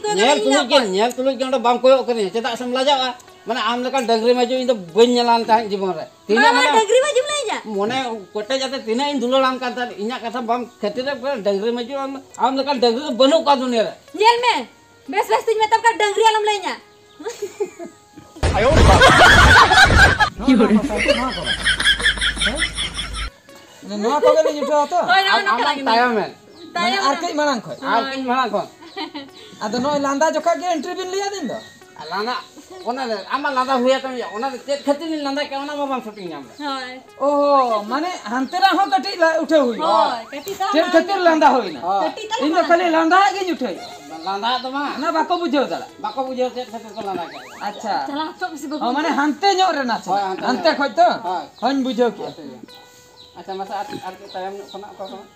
ᱠᱚᱭᱚᱜ ᱧᱮᱞ ᱠᱟᱱᱟ ᱛᱩᱞᱩᱡ ᱤᱧ ᱜᱮ ᱚᱱᱰᱮ ᱞᱟᱸᱫᱟ᱾ ᱵᱟᱢ ᱠᱚᱭᱚᱜ ᱠᱟᱫᱤᱧᱟ, ᱪᱮᱫᱟᱜ ᱥᱮᱢ ᱞᱟᱡᱟᱜᱼᱟ? ᱢᱟᱱᱮ ᱟᱢ ᱞᱮᱠᱟᱱ ᱰᱟᱹᱝᱨᱤ ᱢᱟᱹᱡᱩ ᱤᱧ ᱫᱚ ᱵᱟᱹᱧ ᱧᱮᱞᱟᱱ ᱛᱟᱦᱮᱸᱫ ᱡᱤᱵᱚᱱ ᱨᱮ᱾ ᱛᱤᱱᱟᱹᱜ ᱢᱟᱱᱮ ᱰᱟᱹᱝᱨᱤ ᱢᱟᱹᱡᱩᱢ ᱞᱟᱹᱭ ᱤᱧᱟ? ᱢᱚᱱᱮ ᱠᱮᱴᱮᱡ ᱟᱛᱮ ᱛᱤᱱᱟᱹᱜ ᱤᱧ ᱫᱩᱞᱟᱹᱲᱟᱢ ᱠᱟᱱ ᱛᱟᱦᱮᱸᱫ, ᱤᱧᱟᱹᱜ ᱠᱟᱛᱷᱟ ᱵᱟᱢ ᱠᱷᱟᱹᱛᱤᱨ ᱨᱮ ᱰᱟᱹᱝᱨᱤ ᱢᱟᱹᱡᱩ ᱟᱢ, ᱟᱢ ᱞᱮᱠᱟᱱ ᱰᱟᱹᱝᱨᱤ ᱫᱚ ᱵᱟᱹᱱᱩᱜ ᱠᱚᱣᱟ ᱫᱩᱱᱤᱭᱟᱹ ᱨᱮ᱾ ᱧᱮᱞ ᱢᱮ, ᱵᱮᱥ ᱵᱮᱥ ᱛᱤᱧ ᱢᱮᱛᱟᱢ ᱠᱟᱱᱟ, ᱰᱟᱹᱝᱨᱤ ᱟᱞᱚᱢ ᱞᱟᱹᱭ ᱤᱧᱟ᱾ ᱟᱭᱳ ᱵᱟᱵᱟ᱾ ᱱᱚᱣᱟ ᱫᱚ ᱚᱠᱟ ᱥᱟᱭᱤᱰ? ᱱᱚᱣᱟ ᱠᱚ ᱵᱟᱝ? ᱦᱮᱸ? ᱱᱚᱣᱟ ᱠᱚᱜᱮ ᱞᱤᱧ ᱩᱴᱷᱟᱹᱣᱟ ᱛᱚ? ᱦᱳᱭ, ᱱᱚᱜᱼᱚ ᱟᱢ ᱱᱚᱝᱠᱟ ᱟᱢᱟᱜ ᱜᱮ᱾ ᱛᱟᱭᱚᱢ ᱮᱱ᱾ ᱢᱟᱱᱮ ᱛᱟᱭᱚᱢ ᱟᱨ ᱨᱮ᱾ ᱠᱟᱹᱡ ᱢᱟᱲᱟᱝ ᱠᱷᱚᱱ᱾ ᱟᱨ ᱦᱳᱭ᱾ ᱠᱟᱹᱡ ᱢᱟᱲᱟᱝ ᱠᱷᱚᱱ᱾ ᱟᱫᱚ ᱱᱚᱜᱼᱚᱭ ᱞᱟᱸᱫᱟ ᱡᱚᱠᱷᱟᱡ ᱜᱮ entry ᱵᱤᱱ ᱞᱟᱹᱭ ᱟᱹᱫᱤᱧ ᱫᱚ᱾ ᱞᱟᱸᱫᱟ, ᱚᱱᱟ ᱨᱮ ᱟᱢᱟᱜ ᱞᱟᱸᱫᱟ ᱦᱩᱭ ᱟᱠᱟᱱ ᱜᱮᱭᱟ, ᱚᱱᱟ ᱨᱮ ᱪᱮᱫ ᱠᱷᱟᱹᱛᱤᱨ ᱞᱤᱧ ᱞᱟᱸᱫᱟ ᱠᱮᱜᱼᱟ, ᱚᱱᱟ ᱢᱟ ᱵᱟᱢ shooting ᱧᱟᱢ ᱞᱮᱫ᱾ ᱦᱳᱭ᱾ ᱳ, ᱢᱟᱱᱮ ᱦᱟᱱᱛᱮ ᱨᱮ ᱦᱚᱸ ᱠᱟᱹᱴᱤᱡ ᱞᱟ-, ᱩᱴᱷᱟᱹᱣ ᱦᱩᱭᱩᱜᱼᱟ᱾ ᱦᱳᱭ, ᱠᱟᱹᱴᱤᱡ ᱛᱟᱣ ᱪᱮᱫ ᱢᱟᱲᱟᱝ ᱠᱷᱟᱹᱛᱤᱨ ᱧᱚᱜ᱾ ᱞᱟᱸᱫᱟ ᱦᱩᱭᱱᱟ? ᱦᱳᱭ᱾ ᱠᱟᱹᱴᱤᱡ ᱛᱟᱞᱟᱝ ᱤᱧ ᱫᱚ ᱢᱟᱲᱟᱝ ᱠᱷᱟᱹᱞᱤ ᱧᱚᱜ᱾ ᱞᱟᱸᱫᱟ ᱜᱤᱧ ᱩᱴᱷᱟᱹᱣ᱾ ᱞᱟᱸᱫᱟ ᱫᱚ ᱵᱟᱝ᱾ ᱚᱱᱟ ᱵᱟᱠᱚ ᱵᱩᱡᱷᱟᱹᱣ ᱫᱟᱲᱮᱭᱟᱜᱼᱟ᱾ ᱵᱟᱠᱚ ᱵᱩᱡᱷᱟᱹᱣ ᱪᱮᱫ ᱠᱷᱟᱹᱛᱤᱨ ᱠᱚ ᱞᱟᱸᱫᱟ ᱠᱮᱜᱼᱟ᱾ ᱟᱪᱪᱷᱟ᱾ ᱪᱟᱞᱟᱜ ᱦᱚᱪᱚᱜ ᱢᱮᱥᱮ ᱵᱟᱹᱵᱩ᱾ ᱚ, ᱢᱟᱱᱮ ᱦᱟᱱᱛᱮ ᱧᱚᱜ ᱨᱮ ᱱᱟᱥᱮ᱾ ᱦᱳᱭ, ᱦᱟᱱᱛᱮ ᱦᱟᱱᱛᱮ ᱧᱚᱜ᱾ ᱠᱷᱚᱡ ᱛᱚ? ᱦᱳᱭ᱾ ᱦᱳᱭᱧ ᱵᱩᱡᱷᱟᱹᱣ ᱠᱮᱜᱼᱟ᱾ ᱦᱳᱭ, ᱴᱷᱤᱠ ᱜᱮᱭᱟ᱾ ᱟᱪᱪᱷᱟ, ᱢᱟᱥᱮ ᱟᱨ, ᱟᱨ ᱠᱟᱹᱡ ᱛᱟᱭᱚᱢ ᱧᱚᱜ ᱠᱷᱚᱱᱟᱜ ᱚᱠᱟ ᱠᱷᱚᱱᱟᱜ?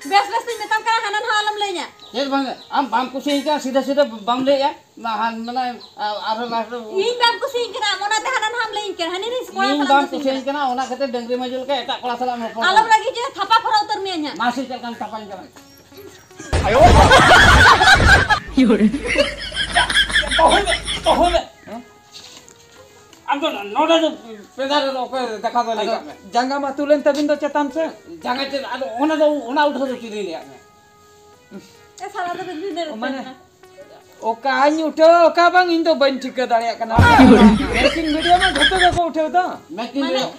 ᱵᱮᱥ ᱵᱮᱥ ᱛᱤᱧ ᱢᱮᱛᱟᱢ ᱠᱟᱱᱟ, ᱦᱟᱱᱟ ᱱᱟᱣᱟ ᱟᱞᱚᱢ ᱞᱟᱹᱭᱟᱹᱧᱟ᱾ ᱪᱮᱫ ᱵᱟᱝ? ᱟᱢ ᱵᱟᱢ ᱠᱩᱥᱤᱭᱟᱹᱧ ᱠᱟᱱᱟ, ᱥᱤᱫᱷᱟᱹ ᱥᱤᱫᱷᱟᱹ ᱵᱟᱢ ᱞᱟᱹᱭᱮᱜᱼᱟ᱾ ᱢᱟ ᱦᱟᱱ-, ᱢᱟᱱᱮ, ᱟ-, ᱟᱨᱦᱚᱸ last ᱨᱮ ᱤᱧ ᱵᱟᱢ ᱠᱩᱥᱤᱭᱟᱹᱧ ᱠᱟᱱᱟ, ᱟᱢ ᱚᱱᱟᱛᱮ ᱦᱟᱱᱟ ᱱᱟᱣᱟᱢ ᱞᱟᱹᱭᱟᱹᱧ ᱠᱟᱱᱟ, ᱦᱟᱹᱱᱤ ᱨᱤᱧ ᱠᱚᱲᱟ ᱤᱧ ᱥᱟᱞᱟᱜ ᱵᱟᱢ ᱫᱩᱥᱤᱧ ᱠᱩᱥᱤᱭᱟᱹᱧ ᱠᱟᱱᱟ᱾ ᱠᱟᱱᱟ, ᱚᱱᱟ ᱠᱷᱟᱹᱛᱤᱨ ᱰᱟᱹᱝᱨᱤ ᱢᱟᱹᱡᱩ ᱞᱮᱠᱟ ᱮᱴᱟᱜ ᱠᱚᱲᱟ ᱥᱟᱞᱟᱜ ᱮᱢ ᱨᱚᱯᱚᱲ ᱟᱞᱚᱢ ᱠᱟᱱᱟ᱾ ᱨᱟᱹᱜᱤ ᱦᱚᱪᱚᱭᱟ, ᱛᱷᱟᱯᱟ ᱯᱷᱚᱨᱟ ᱩᱛᱟᱹᱨ ᱢᱮᱭᱟᱹᱧ ᱦᱟᱸᱜ᱾ ᱢᱟᱥᱮ ᱪᱮᱫ ᱞᱮᱠᱟᱢ ᱛᱷᱟᱯᱟᱧ ᱠᱟᱱᱟ? ᱟᱭᱳ! ᱫᱚᱦᱚᱭ ᱢᱮ, ᱫᱚᱦᱚᱭ ᱢᱮ᱾ ᱦᱮᱸ? ᱱᱚᱰᱮ ᱫᱚ ᱯᱮᱫᱟ ᱨᱮᱫᱚ ᱚᱠᱚᱭ ᱫᱮᱠᱷᱟ ᱫᱚ ᱞᱟᱹᱭ ᱟᱫᱚ ᱠᱟᱜ ᱢᱮ᱾ ᱡᱟᱸᱜᱟ ᱢᱟ ᱛᱩᱞᱮᱱ ᱛᱟᱵᱤᱱ ᱫᱚ ᱪᱮᱛᱟᱱ ᱥᱮᱫ᱾ ᱡᱟᱸᱜᱟ ᱪᱮᱫ ᱟᱫᱚ ᱚᱱᱟ ᱫᱚ, ᱚᱱᱟ ᱩᱴᱷᱟᱹᱣ ᱫᱚ ᱪᱮᱫ ᱞᱤᱧ ᱞᱟᱹᱭᱟᱫ ᱢᱮ? ᱮ ᱥᱟᱞᱟ ᱫᱚ ᱵᱤᱱ ᱵᱷᱤᱸᱫᱟᱹᱲ ᱚ, ᱢᱟᱱᱮ, ᱩᱛᱟᱹᱨ ᱮᱱᱟ᱾ ᱚᱠᱟᱧ ᱩᱴᱷᱟᱹᱣ, ᱚᱠᱟ ᱵᱟᱝ, ᱤᱧ ᱫᱚ ᱵᱟᱹᱧ ᱴᱷᱤᱠᱟᱹ ᱫᱟᱲᱮᱭᱟᱜ ᱠᱟᱱᱟ᱾ ᱢᱮᱠᱤᱝ ᱵᱷᱤᱰᱤᱭᱳ ᱢᱟ ᱡᱷᱚᱛᱚ ᱜᱮᱠᱚ ᱩᱴᱷᱟᱹᱣ ᱫᱚ᱾ ᱢᱮᱠᱤᱝ ᱢᱟᱱᱮ, ᱵᱷᱤᱰᱤᱭᱳ᱾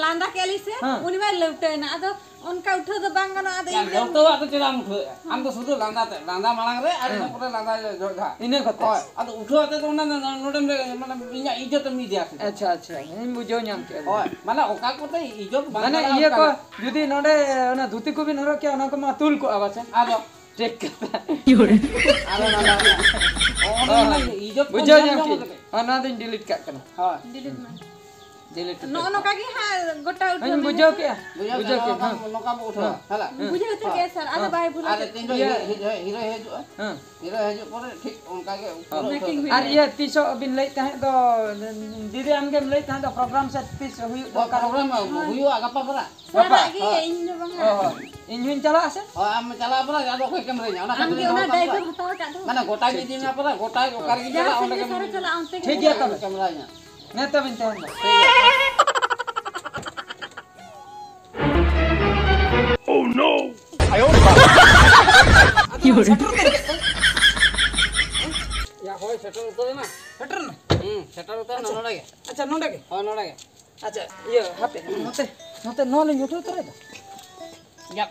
ᱞᱟᱸᱫᱟ ᱠᱮᱫ ᱞᱤᱧ ᱥᱮ, ᱦᱮᱸ᱾ ᱩᱱᱤ ᱢᱟᱭ ᱞᱟᱹᱣᱴᱟᱹᱭᱮᱱᱟ᱾ ᱟᱫᱚ ᱚᱱᱠᱟ ᱩᱴᱷᱟᱹᱣ ᱫᱚ ᱵᱟᱝ ᱜᱟᱱᱚᱜᱼᱟ᱾ ᱟᱫᱚ ᱭᱟ, ᱤᱧ ᱫᱚ ᱡᱷᱚᱛᱚᱣᱟᱜ ᱫᱚ ᱪᱮᱫᱟᱜ ᱮᱢ ᱩᱴᱷᱟᱹᱣᱮᱫᱼᱟ? ᱟᱢ ᱫᱚ ᱥᱩᱫᱷᱩ ᱞᱟᱸᱫᱟ ᱛᱮ, ᱞᱟᱸᱫᱟ ᱢᱟᱲᱟᱝ ᱨᱮ ᱟᱨ ᱤᱱᱟᱹ ᱦᱮᱸ᱾ ᱯᱚᱨᱮ ᱞᱟᱸᱫᱟ ᱡᱚ-, ᱡᱚᱜ ᱡᱟᱦᱟᱸ᱾ ᱤᱱᱟᱹ ᱠᱟᱛᱮ᱾ ᱦᱳᱭ, ᱟᱫᱚ ᱩᱴᱷᱟᱹᱣ ᱟᱛᱮ ᱫᱚ ᱚᱱᱟ ᱫᱚ ᱱᱚᱰᱮᱢ ᱞᱟᱹᱭ, ᱢᱟᱱᱮ ᱤᱧᱟᱹᱜ ᱤᱡᱽᱡᱚᱛ ᱮᱢ ᱤᱫᱤᱭᱟ ᱥᱮ ᱪᱮᱫ? ᱟᱪᱪᱷᱟ, ᱟᱪᱪᱷᱟ, ᱤᱧ ᱵᱩᱡᱷᱟᱹᱣ ᱧᱟᱢ ᱠᱮᱫᱼᱟ᱾ ᱦᱳᱭ, ᱢᱟᱱᱮ ᱚᱠᱟ ᱠᱚᱛᱮ ᱤᱡᱽᱡᱚᱛ ᱵᱟᱝ ᱢᱟᱱᱮ ᱪᱟᱞᱟᱣ ᱤᱭᱟᱹ ᱠᱚ, ᱠᱟᱱᱟ᱾ ᱡᱩᱫᱤ ᱱᱚᱰᱮ ᱚᱱᱟ ᱫᱷᱩᱛᱤ ᱠᱚᱵᱤᱱ ᱦᱚᱨᱚᱜ ᱠᱮᱭᱟ, ᱚᱱᱟ ᱠᱚᱢᱟ ᱛᱩᱞ ᱠᱚᱜᱼᱟ ᱯᱟᱥᱮ? ᱟᱫᱚ ᱴᱷᱤᱠ ᱠᱟᱛᱷᱟ᱾ ᱟᱨ ᱚᱱᱟ ᱫᱚ, ᱚᱱᱟ ᱫᱚ ᱤᱡᱽᱡᱚᱛ ᱠᱚ ᱵᱩᱡᱷᱟᱹᱣ ᱧᱮᱞ ᱧᱟᱢ ᱧᱚᱜ ᱠᱮᱫ᱾ ᱠᱟᱛᱮ᱾ ᱚᱱᱟ ᱫᱚᱧ ᱰᱤᱞᱤᱴ ᱠᱟᱜ ᱠᱟᱱᱟ᱾ ᱦᱳᱭ᱾ ᱰᱤᱞᱤᱴ ᱢᱮ᱾ ᱰᱤᱞᱤᱴ ᱱᱚᱜᱼᱚ ᱠᱟᱛᱮ᱾ ᱱᱚᱝᱠᱟ ᱜᱮ ᱦᱟᱸᱜ ᱜᱚᱴᱟ ᱩᱴᱷᱟᱹᱣ ᱦᱮᱸ, ᱢᱮ ᱵᱩᱡᱷᱟᱹᱣ ᱦᱮᱸ ᱥᱮ? ᱠᱮᱜᱼᱟ᱾ ᱵᱩᱡᱷᱟᱹᱣ ᱵᱩᱡᱷᱟᱹᱣ ᱠᱮᱜᱼᱟ, ᱠᱮᱜᱼᱟ, ᱱᱚᱝᱠᱟ, ᱦᱮᱸ᱾ ᱱᱚᱝᱠᱟ ᱵᱚ ᱩᱴᱷᱟᱹᱣᱟ᱾ ᱦᱮᱸ᱾ ᱦᱮᱸ᱾ ᱦᱮᱸ᱾ ᱵᱩᱡᱷᱟᱹᱣ ᱦᱚᱪᱚ ᱦᱮᱸ᱾ ᱠᱮᱜᱼᱟ ᱥᱟᱨ, ᱟᱫᱚ ᱦᱮᱸ᱾ ᱵᱟᱭ ᱵᱷᱩᱞᱟ ᱟᱨ ᱥᱮ? ᱛᱤᱱ ᱡᱚᱠᱷᱚᱱ ᱤᱭᱟᱹ᱾ ᱦᱤᱨᱳ, ᱦᱤᱨᱳ, ᱦᱤᱨᱳ, ᱦᱤᱨᱳᱭ ᱦᱤᱡᱩᱜᱼᱟ? ᱦᱮᱸ᱾ ᱦᱤᱨᱳᱭ ᱦᱤᱡᱩᱜ ᱯᱚᱨᱮ ᱴᱷᱤᱠ ᱚᱱᱠᱟ ᱜᱮ ᱩᱴᱷᱟᱹᱣ ᱢᱮᱠᱤᱝ ᱩᱴᱷᱟᱹᱣ ᱦᱩᱭᱩᱜᱼᱟ᱾ ᱟᱨ ᱤᱭᱟᱹ ᱛᱤᱥᱚᱜ ᱵᱤᱱ ᱞᱟᱹᱭᱮᱫ ᱛᱟᱦᱮᱸᱫ ᱫᱚ, ᱫᱤᱫᱤ ᱟᱢᱜᱮᱢ ᱞᱟᱹᱭᱮᱫ ᱛᱟᱦᱮᱸᱫ ᱫᱚ ᱯᱨᱳᱜᱨᱟᱢ ᱥᱮ ᱛᱤᱥ ᱦᱩᱭᱩᱜ ᱚ, ᱫᱚᱨᱠᱟᱨ? ᱯᱨᱳᱜᱨᱟᱢ ᱦᱩᱭᱩᱜᱼᱟ ᱜᱟᱯᱟ ᱯᱚᱨᱟ᱾ ᱥᱟᱨᱟᱜ ᱜᱮ, ᱜᱟᱯᱟ? ᱤᱧ ᱫᱚ ᱵᱟᱝᱟ᱾ ᱚ, ᱦᱚᱸ᱾ ᱤᱧ ᱦᱚᱸᱧ ᱪᱟᱞᱟᱜᱼᱟ ᱥᱮ? ᱦᱳᱭ, ᱟᱢ ᱪᱟᱞᱟᱣ ᱯᱚᱨᱮ ᱟᱫᱚ ᱚᱠᱚᱭ ᱠᱮᱢᱨᱟᱭᱧᱟ? ᱚᱱᱟ ᱟᱢ ᱠᱷᱟᱹᱛᱤᱨ ᱜᱮ ᱤᱧ ᱚᱱᱟ ᱫᱚᱦᱚ ᱠᱟᱜ ᱫᱟᱭᱤᱛᱛᱚ ᱢᱮ᱾ ᱦᱟᱛᱟᱣ ᱟᱠᱟᱫ ᱫᱚ᱾ ᱢᱟᱱᱮ ᱜᱚᱴᱟ ᱴᱷᱤᱠ, ᱜᱮ ᱤᱫᱤ ᱴᱷᱤᱠ᱾ ᱢᱮ ᱯᱚᱨᱮ, ᱜᱚᱴᱟ ᱚᱠᱟ ᱨᱮᱜᱮ ᱡᱟᱦᱟᱸ ᱪᱟᱞᱟᱜ, ᱥᱮᱫ ᱚᱸᱰᱮ ᱜᱮ ᱜᱮᱢ ᱥᱟᱨᱮ ᱪᱟᱞᱟᱜᱼᱟ, ᱚᱱᱛᱮ ᱜᱮ ᱴᱷᱤᱠ ᱜᱮᱭᱟ ᱛᱚᱵᱮ᱾ ᱠᱮᱢᱨᱟᱭᱧᱟ᱾ ᱦᱮᱸ, ᱛᱚᱵᱮᱧ ᱛᱟᱦᱮᱱ ᱫᱚ᱾ ᱴᱷᱤᱠ ᱜᱮᱭᱟ᱾ Oh no! ᱟᱫᱚ ᱥᱮᱴᱮᱨ ᱩᱛᱟᱹᱨ ᱠᱮᱫ ᱫᱚ᱾ ᱭᱟ, ᱦᱳᱭ, ᱥᱮᱴᱮᱨ ᱩᱛᱟᱹᱨ ᱮᱱᱟ᱾ ᱥᱮᱴᱮᱨ ᱮᱱᱟ? ᱦᱩᱸ, ᱥᱮᱴᱮᱨ ᱩᱛᱟᱹᱨ ᱮᱱᱟ, ᱟᱪᱪᱷᱟ᱾ ᱱᱚᱰᱮ ᱜᱮ᱾ ᱟᱪᱪᱷᱟ, ᱱᱚᱰᱮ ᱜᱮ? ᱦᱳᱭ, ᱱᱚᱰᱮ ᱜᱮ᱾ ᱟᱪᱪᱷᱟ, ᱤᱭᱟᱹ, ᱦᱟᱯᱮ, ᱱᱚᱛᱮ, ᱱᱚᱛᱮ ᱱᱚᱣᱟ ᱞᱤᱧ ᱩᱴᱷᱟᱹᱣ ᱛᱚᱨᱟᱭ ᱫᱚ᱾ ᱭᱟ,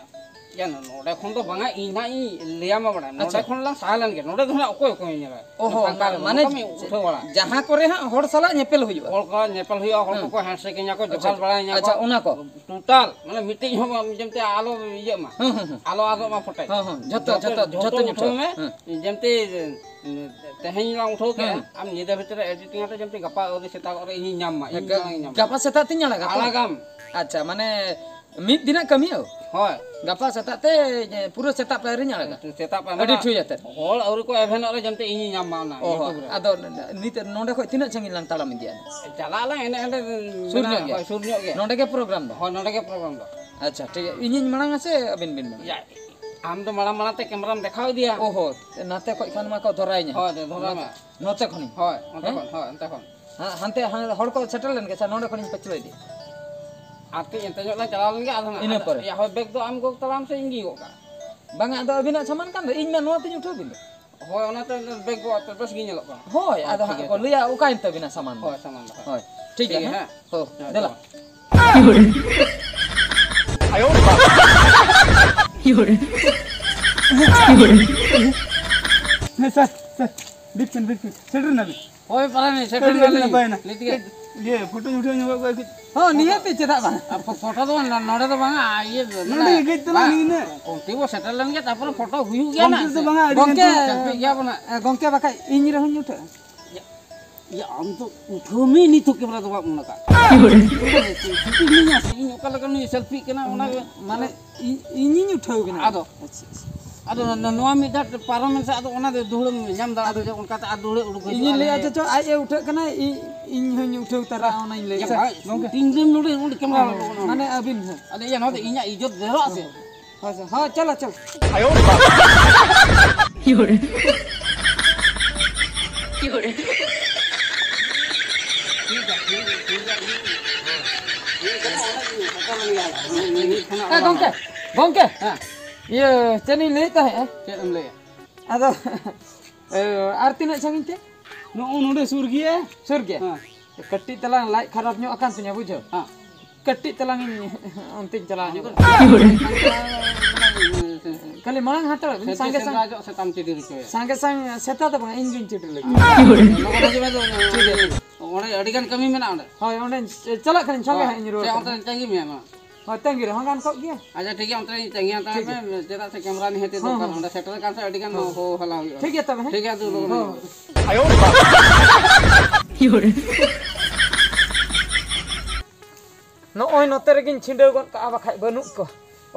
ᱭᱟ, ᱱᱚᱰᱮ ᱠᱷᱚᱱ ᱫᱚ ᱵᱟᱝᱟ, ᱤᱧ ᱱᱟᱜ ᱤᱧ ᱞᱟᱹᱭᱟᱢᱟ ᱵᱟᱲᱟ᱾ ᱱᱚᱰᱮ ᱟᱪᱪᱷᱟ᱾ ᱠᱷᱚᱱ ᱞᱟᱝ ᱥᱟᱦᱟ ᱞᱮᱱ ᱜᱮ᱾ ᱱᱚᱰᱮ ᱫᱚ ᱱᱟᱜ ᱚᱠᱚᱭ ᱚᱠᱚᱭ ᱧᱮᱞᱟ? ᱚᱦᱚ, ᱯᱷᱟᱸᱠᱟ ᱨᱮ, ᱢᱟᱱᱮ ᱱᱚᱝᱠᱟ ᱢᱤᱫ ᱩᱴᱷᱟᱹᱣ ᱵᱟᱲᱟ᱾ ᱡᱟᱦᱟᱸ ᱠᱚᱨᱮ ᱦᱟᱸᱜ ᱦᱚᱲ ᱥᱟᱞᱟᱜ ᱧᱮᱯᱮᱞ ᱦᱩᱭᱩᱜᱼᱟ᱾ ᱦᱚᱲ ᱠᱚ handshake ᱤᱧᱟ ᱠᱚ, ᱦᱮᱸ᱾ ᱡᱚᱦᱟᱨ ᱵᱟᱲᱟᱭᱤᱧᱟ ᱠᱚ᱾ ᱟᱪᱪᱷᱟ, ᱚᱱᱟ ᱠᱚ᱾ Total, ᱢᱟᱱᱮ ᱢᱤᱫᱴᱤᱡ ᱦᱚᱸ ᱡᱮᱢᱛᱮ ᱟᱞᱚ ᱤᱭᱟᱹᱜ ᱢᱟ᱾ ᱦᱮᱸ, ᱦᱮᱸ, ᱦᱮᱸ᱾ ᱟᱞᱚ ᱟᱫᱚᱜ ᱢᱟ ᱯᱷᱚᱴᱮ᱾ ᱦᱮᱸ, ᱦᱮᱸ, ᱡᱷᱚᱛᱚ, ᱡᱷᱚᱛᱚ, ᱡᱷᱚᱛᱚ, ᱡᱷᱚᱛᱚ ᱡᱷᱚᱛᱚᱧ ᱩᱴᱷᱟᱹᱣ ᱩᱴᱷᱟᱹᱣᱟ᱾ ᱢᱮ᱾ ᱦᱮᱸ᱾ ᱡᱮᱢᱛᱮ ᱛᱮᱦᱮᱧ ᱞᱟᱝ ᱩᱴᱷᱟᱹᱣ ᱠᱮᱜᱼᱟ, ᱦᱮᱸ᱾ ᱟᱢ ᱧᱤᱫᱟᱹ ᱵᱷᱤᱛᱨᱤ ᱨᱮ editing ᱟᱛᱮ ᱡᱮᱢᱛᱮ ᱜᱟᱯᱟ ᱟᱹᱣᱨᱤ ᱥᱮᱛᱟᱜ ᱨᱮ ᱤᱧᱤᱧ ᱧᱟᱢ ᱢᱟ, ᱤᱧ ᱦᱮᱸ, ᱜᱟ-, ᱢᱟᱲᱟᱝ ᱤᱧ ᱧᱟᱢ ᱢᱟ᱾ ᱜᱟᱯᱟ ᱥᱮᱛᱟᱜ ᱛᱤᱧ ᱟᱲᱟᱜᱟ ᱛᱚ? ᱟᱲᱟᱜᱟᱢ᱾ ᱟᱪᱪᱷᱟ, ᱢᱟᱱᱮ ᱢᱤᱫ ᱫᱤᱱᱟᱜ ᱠᱟᱹᱢᱤ ᱦᱳ? ᱦᱳᱭ᱾ ᱜᱟᱯᱟ ᱥᱮᱛᱟᱜ ᱛᱮ, ᱮ, ᱯᱩᱨᱟᱹ ᱥᱮᱛᱟᱜ ᱯᱟᱭᱟᱨ ᱨᱤᱧ ᱟᱲᱟᱜᱟ᱾ ᱥᱮᱛᱟᱜ ᱯᱟᱭᱟᱨ ᱟᱹᱰᱤ ᱢᱟᱱᱮ ᱴᱷᱩᱭ ᱟᱛᱮᱫ᱾ ᱦᱚᱲ ᱟᱹᱣᱨᱤ ᱠᱚ ᱮᱵᱷᱮᱱᱚᱜ ᱨᱮ ᱡᱮᱢᱛᱮ ᱤᱧᱤᱧ ᱧᱟᱢ ᱢᱟ ᱚᱱᱟ ᱚ, YouTube ᱨᱮ᱾ ᱟᱫᱚ ᱱᱤᱛ ᱱᱚᱰᱮ ᱠᱷᱚᱡ ᱛᱤᱱᱟᱹᱜ ᱥᱟᱺᱜᱤᱧ ᱞᱟᱝ ᱛᱟᱲᱟᱢ ᱤᱫᱤᱭᱟ? ᱪᱟᱞᱟᱜ ᱟᱞᱟᱝ ᱮᱱᱮ ᱮᱱᱮ ᱥᱩᱨ ᱢᱮᱱᱟᱜᱼᱟ, ᱧᱚᱜ ᱜᱮᱭᱟ? ᱦᱳᱭ, ᱥᱩᱨ ᱧᱚᱜ ᱜᱮᱭᱟ᱾ ᱱᱚᱰᱮ ᱜᱮ program ᱫᱚ? ᱦᱳᱭ, ᱱᱚᱰᱮ ᱜᱮ program ᱫᱚ᱾ ᱟᱪᱪᱷᱟ, ᱴᱷᱤᱠ ᱜᱮᱭᱟ᱾ ᱤᱧᱤᱧ ᱢᱟᱲᱟᱝᱟ ᱥᱮ ᱟᱹᱵᱤᱱ ᱵᱤᱱ ᱢᱟᱲᱟᱝᱟ? ᱭᱟ, ᱟᱢ ᱫᱚ ᱢᱟᱲᱟᱝ ᱢᱟᱲᱟᱝ ᱛᱮ cameraᱢ ᱫᱮᱠᱷᱟᱣ ᱤᱫᱤᱭᱟ᱾ ᱚᱦᱚ, ᱱᱟᱛᱮ ᱠᱷᱚᱡ ᱠᱷᱟᱱ ᱢᱟᱠᱚ ᱫᱷᱚᱨᱟᱭᱤᱧᱟ᱾ ᱦᱳᱭ, ᱫᱷᱚᱨᱟᱭ ᱢᱮ᱾ ᱱᱚᱛᱮ ᱠᱷᱚᱱᱤᱧ᱾ ᱦᱳᱭ, ᱚᱱᱛᱮ ᱦᱮᱸ? ᱠᱷᱚᱱ, ᱦᱳᱭ, ᱚᱱᱛᱮ ᱠᱷᱚᱱ᱾ ᱦᱟᱱᱛᱮ ᱦᱚᱲ ᱠᱚ ᱥᱮᱴᱮᱨ ᱞᱮᱱ ᱜᱮ, ᱟᱪᱪᱷᱟ, ᱱᱚᱰᱮ ᱠᱷᱚᱱᱤᱧ ᱯᱟᱹᱪᱷᱞᱟᱹ ᱤᱫᱤ᱾ ᱟᱨ ᱠᱟᱹᱡ ᱚᱱᱛᱮ ᱧᱚᱜ ᱞᱟᱝ ᱪᱟᱞᱟᱣ ᱞᱮᱱ ᱜᱮ, ᱟᱫᱚ ᱦᱟᱸᱜ ᱤᱱᱟᱹ ᱯᱚᱨᱮ᱾ ᱦᱳᱭ, ᱵᱮᱜᱽ ᱫᱚ ᱟᱢ ᱜᱚᱜ ᱛᱟᱞᱟᱝ ᱥᱮ ᱤᱧ ᱜᱮ ᱜᱚᱜ ᱠᱟᱜᱼᱟ? ᱵᱟᱝᱟ, ᱟᱫᱚ ᱟᱹᱵᱤᱱᱟᱜ ᱥᱟᱢᱟᱱ ᱠᱟᱱ ᱫᱚ, ᱤᱧ ᱢᱟ ᱱᱚᱣᱟ ᱛᱮᱧ ᱩᱴᱷᱟᱹᱣ ᱵᱤᱱ ᱫᱚ᱾ ᱦᱳᱭ, ᱚᱱᱟᱛᱮ ᱵᱮᱜᱽ ᱜᱚᱜ ᱟᱯᱮ ᱵᱮᱥ ᱜᱮ ᱧᱮᱞᱚᱜ ᱠᱟᱱᱟ᱾ ᱦᱳᱭ, ᱦᱳᱭ, ᱟᱫᱚ ᱴᱷᱤᱠ ᱦᱟᱸᱜ ᱜᱮᱭᱟ, ᱠᱚ ᱛᱚᱵᱮ᱾ ᱞᱟᱹᱭᱟ ᱚᱠᱟᱭᱮᱱ ᱛᱟᱹᱵᱤᱱᱟ ᱥᱟᱢᱟᱱ ᱫᱚ? ᱦᱳᱭ, ᱥᱟᱢᱟᱱ ᱫᱚ, ᱦᱳᱭ᱾ ᱦᱳᱭ, ᱴᱷᱤᱠ ᱴᱷᱤᱠ ᱜᱮᱭᱟ, ᱜᱮᱭᱟ, ᱦᱮᱸ? ᱦᱮᱸ᱾ ᱦᱳ, ᱦᱮᱸ, ᱫᱮᱞᱟ᱾ ᱪᱟᱞᱟᱜ᱾ ᱦᱮᱸ, ᱥᱟᱨ, ᱥᱟᱨ, ᱵᱤᱪ ᱠᱷᱚᱱ, ᱵᱤᱪ ᱠᱷᱚᱱ᱾ ᱥᱮᱴᱮᱨ ᱱᱟᱵᱤᱱ? ᱦᱳᱭ, ᱯᱟᱨᱟᱱᱤ, ᱥᱮᱴᱮᱨ ᱟᱹᱰᱤ ᱱᱟᱞᱤᱧ᱾ ᱱᱟᱯᱟᱭ ᱮᱱᱟ᱾ ᱱᱤᱛ ᱜᱮ᱾ ᱤᱭᱟᱹ, ᱯᱷᱳᱴᱳ ᱩᱴᱷᱟᱹᱣ ᱧᱚᱜᱚᱜ ᱠᱟᱱᱟ᱾ ᱦᱚᱸ, ᱱᱤᱦᱟᱹᱛ ᱜᱮ, ᱪᱮᱫᱟᱜ ᱵᱟᱝ? ᱟᱨ ᱯᱷᱳ-, ᱯᱷᱳᱴᱳ ᱫᱚ ᱱᱚ-, ᱱᱚᱰᱮ ᱫᱚ ᱵᱟᱝᱟ, ᱤᱭᱟᱹ, ᱱᱚᱰᱮ ᱢᱟᱱᱮ, ᱜᱮ ᱠᱟᱹᱡ ᱛᱟᱞᱟᱝ ᱵᱟᱝ, ᱱᱤᱭᱟᱹ᱾ ᱠᱚᱢᱛᱤ ᱵᱚ ᱥᱮᱴᱮᱨ ᱞᱮᱱ ᱜᱮ, ᱛᱟᱨᱯᱚᱨᱮ ᱯᱷᱳᱴᱳ ᱦᱩᱭᱩᱜ ᱜᱮᱭᱟ ᱱᱟᱜ, ᱠᱚᱢᱛᱤ ᱫᱚ ᱥᱮ? ᱵᱟᱝᱟ, ᱟᱹᱰᱤ ᱜᱚᱝᱠᱮ, ᱜᱟᱱ ᱛᱟᱞᱟᱝ᱾ ᱥᱮᱞᱯᱷᱤ ᱜᱮᱭᱟ ᱵᱚ ᱱᱟᱜ᱾ ᱮ, ᱜᱚᱝᱠᱮ, ᱵᱟᱠᱷᱟᱡ ᱤᱧ ᱨᱮᱦᱚᱸᱧ ᱩᱴᱷᱟᱹᱜᱼᱟ᱾ ᱭᱟ, ᱭᱟ, ᱟᱢ ᱫᱚ ᱩᱴᱷᱟᱹᱣ ᱢᱮ, ᱱᱤᱛ ᱦᱚᱸ ᱠᱮᱢᱮᱨᱟ ᱫᱚ ᱵᱟᱢ ᱚᱱ ᱟᱠᱟᱫ᱾ ᱪᱷᱩᱴᱤ ᱢᱤᱱᱟᱹᱧᱟ ᱥᱮ, ᱤᱧ ᱚᱠᱟ ᱞᱮᱠᱟ ᱱᱩᱭ ᱥᱮᱞᱯᱷᱤᱜ ᱠᱟᱱᱟ, ᱚᱱᱟ ᱜᱮ᱾ ᱢᱟᱱᱮ, ᱤᱧ, ᱤᱧᱤᱧ ᱩᱴᱷᱟᱹᱣ ᱠᱟᱱᱟ᱾ ᱟᱫᱚ? ᱟᱪᱪᱷᱟ, ᱟᱪᱪᱷᱟ᱾ ᱟᱫᱚ ᱱᱚ-, ᱱᱚᱣᱟ ᱢᱤᱫ ᱫᱷᱟᱣ ᱯᱟᱨᱚᱢ ᱢᱮᱥᱮ, ᱟᱫᱚ ᱚᱱᱟ ᱫᱚ ᱫᱩᱦᱲᱟᱹᱢ ᱧᱟᱢ ᱫᱟᱲᱮᱭᱟᱜᱼᱟ, ᱟᱫᱚ ᱡᱮ ᱚᱱᱠᱟᱛᱮ ᱟᱨ ᱫᱩᱦᱲᱟᱹ ᱩᱰᱩᱠ ᱤᱧᱤᱧ ᱦᱤᱡᱩᱜᱼᱟ, ᱞᱟᱹᱭᱟ, ᱟᱞᱮ ᱪᱚ, ᱪᱚ, ᱟᱡ ᱮ ᱩᱴᱷᱟᱹᱜ ᱠᱟᱱᱟ, ᱤ-, ᱤᱧ ᱦᱚᱸᱧ ᱩᱴᱷᱟᱹᱣ ᱛᱟᱨᱟᱜᱼᱟ, ᱚᱱᱟᱧ ᱞᱟᱹᱭᱟ᱾ ᱭᱟ, ᱵᱟᱝ, ᱜᱚᱝᱠᱮ᱾ ᱛᱤᱱ ᱫᱤᱱ ᱱᱚᱰᱮ, ᱱᱚᱰᱮ ᱠᱮᱢᱮᱨᱟ ᱨᱮ ᱵᱚᱞᱚᱜ ᱠᱟᱱᱟ᱾ ᱢᱟᱱᱮ ᱟᱹᱵᱤᱱ ᱦᱚᱸ᱾ ᱟᱫᱚ ᱭᱟ, ᱱᱚᱣᱟ ᱫᱚ ᱤᱧᱟᱹᱜ ᱤᱡᱽᱡᱚᱛ ᱰᱷᱮᱨᱚᱜᱼᱟ ᱥᱮ? ᱦᱳᱭ, ᱦᱳᱭ, ᱦᱳᱭ, ᱪᱚᱞᱚ, ᱪᱚᱞᱚ᱾ ᱴᱷᱤᱠ ᱜᱮᱭᱟ, ᱴᱷᱤᱠ ᱜᱮᱭᱟ, ᱴᱷᱤᱠ ᱜᱮᱭᱟ᱾ ᱮ, ᱜᱚᱝᱠᱮ, ᱜᱚᱝᱠᱮ᱾ ᱦᱮᱸ᱾ ᱤᱭᱟᱹ, ᱪᱮᱫ ᱤᱧ ᱞᱟᱹᱭᱮᱫ ᱛᱟᱦᱮᱸᱜᱼᱟ? ᱪᱮᱫ ᱮᱢ ᱞᱟᱹᱭᱟ? ᱟᱫᱚ, ᱮ, ᱟᱨ ᱛᱤᱱᱟᱹᱜ ᱥᱟᱺᱜᱤᱧ ᱛᱮ? ᱱᱚᱜᱼᱚ ᱱᱚᱰᱮ ᱥᱩᱨ ᱜᱮᱭᱟ᱾ ᱥᱩᱨ ᱜᱮᱭᱟ? ᱦᱮᱸ᱾ ᱠᱟᱹᱴᱤᱡ ᱛᱟᱞᱟᱝ ᱞᱟᱡ ᱠᱷᱟᱨᱟᱯ ᱧᱚᱜ ᱟᱠᱟᱱ ᱛᱤᱧᱟᱹ, ᱵᱩᱡᱷᱟᱹᱣ᱾ ᱦᱮᱸ᱾ ᱠᱟᱹᱴᱤᱡ ᱛᱟᱞᱟᱝ ᱤᱧ ᱚᱱᱛᱮᱧ ᱪᱟᱞᱟᱣ ᱧᱚᱜ᱾ ᱠᱷᱟᱹᱞᱤ ᱢᱟᱲᱟᱝ ᱦᱟᱛᱟᱲᱚᱜ ᱵᱤᱱ, ᱥᱟᱸᱜᱮ ᱥᱟᱝ-, ᱥᱮᱸᱫᱽᱨᱟ ᱪᱚᱜ ᱥᱮᱛᱟᱢ ᱪᱤᱰᱤᱨ ᱦᱚᱪᱚᱭᱟ᱾ ᱥᱟᱸᱜᱮ ᱥᱟᱝ ᱥᱮᱛᱟ ᱫᱚ ᱵᱟᱝ, ᱤᱧ ᱜᱤᱧ ᱪᱤᱰᱤᱨ ᱞᱟᱹᱜᱤᱫ᱾ ᱞᱚᱜᱚᱱ ᱦᱤᱡᱩᱜ ᱢᱮ, ᱴᱷᱤᱠ ᱜᱮᱭᱟ᱾ ᱚᱸᱰᱮ ᱟᱹᱰᱤ ᱜᱟᱱ ᱠᱟᱹᱢᱤ ᱢᱮᱱᱟᱜᱼᱟ ᱚᱸᱰᱮ᱾ ᱦᱳᱭ, ᱚᱸᱰᱮᱧ ᱪᱟᱞᱟᱜ ᱠᱟᱹᱱᱟᱹᱧ, ᱥᱟᱸᱜᱮ ᱦᱳᱭ, ᱦᱟᱸᱜ ᱤᱧ ᱨᱩᱣᱟᱹᱲ ᱥᱮ ᱠᱟᱱᱟ᱾ ᱚᱱᱛᱮ ᱛᱟᱺᱜᱤ ᱢᱮᱭᱟ ᱢᱟ᱾ ᱦᱳᱭ, ᱛᱟᱺᱜᱤ ᱨᱮᱦᱚᱸ ᱜᱟᱱ ᱠᱚᱜ ᱜᱮᱭᱟ᱾ ᱟᱪᱪᱷᱟ, ᱴᱷᱤᱠ ᱜᱮᱭᱟ, ᱚᱱᱛᱮ ᱨᱤᱧ ᱛᱟᱺᱜᱤ ᱦᱟᱛᱟᱲ ᱴᱷᱤᱠ ᱢᱮ, ᱜᱮᱭᱟ᱾ ᱪᱮᱫᱟᱜ ᱥᱮ ᱠᱮᱢᱨᱟ ᱱᱤᱦᱟᱹᱛ ᱦᱚᱸ, ᱫᱚᱨᱠᱟᱨ᱾ ᱦᱚᱸ᱾ ᱚᱸᱰᱮ ᱥᱮᱴᱮᱨ ᱟᱠᱟᱱ ᱥᱮ ᱟᱹᱰᱤ ᱜᱟᱱ ᱦᱚᱸ᱾ ᱦᱚᱦᱚ ᱦᱟᱞᱟ ᱦᱩᱭᱩᱜᱼᱟ᱾ ᱴᱷᱤᱠ ᱜᱮᱭᱟ ᱛᱚᱵᱮ, ᱦᱮᱸ? ᱦᱳᱭ᱾ ᱱᱚᱜᱼᱚᱭ ᱱᱚᱛᱮ ᱨᱮᱜᱮᱧ ᱪᱷᱤᱸᱰᱟᱹᱣ ᱜᱚᱫ ᱠᱟᱜᱼᱟ, ᱵᱟᱠᱷᱟᱡ ᱵᱟᱹᱱᱩᱜ ᱠᱚᱣᱟ,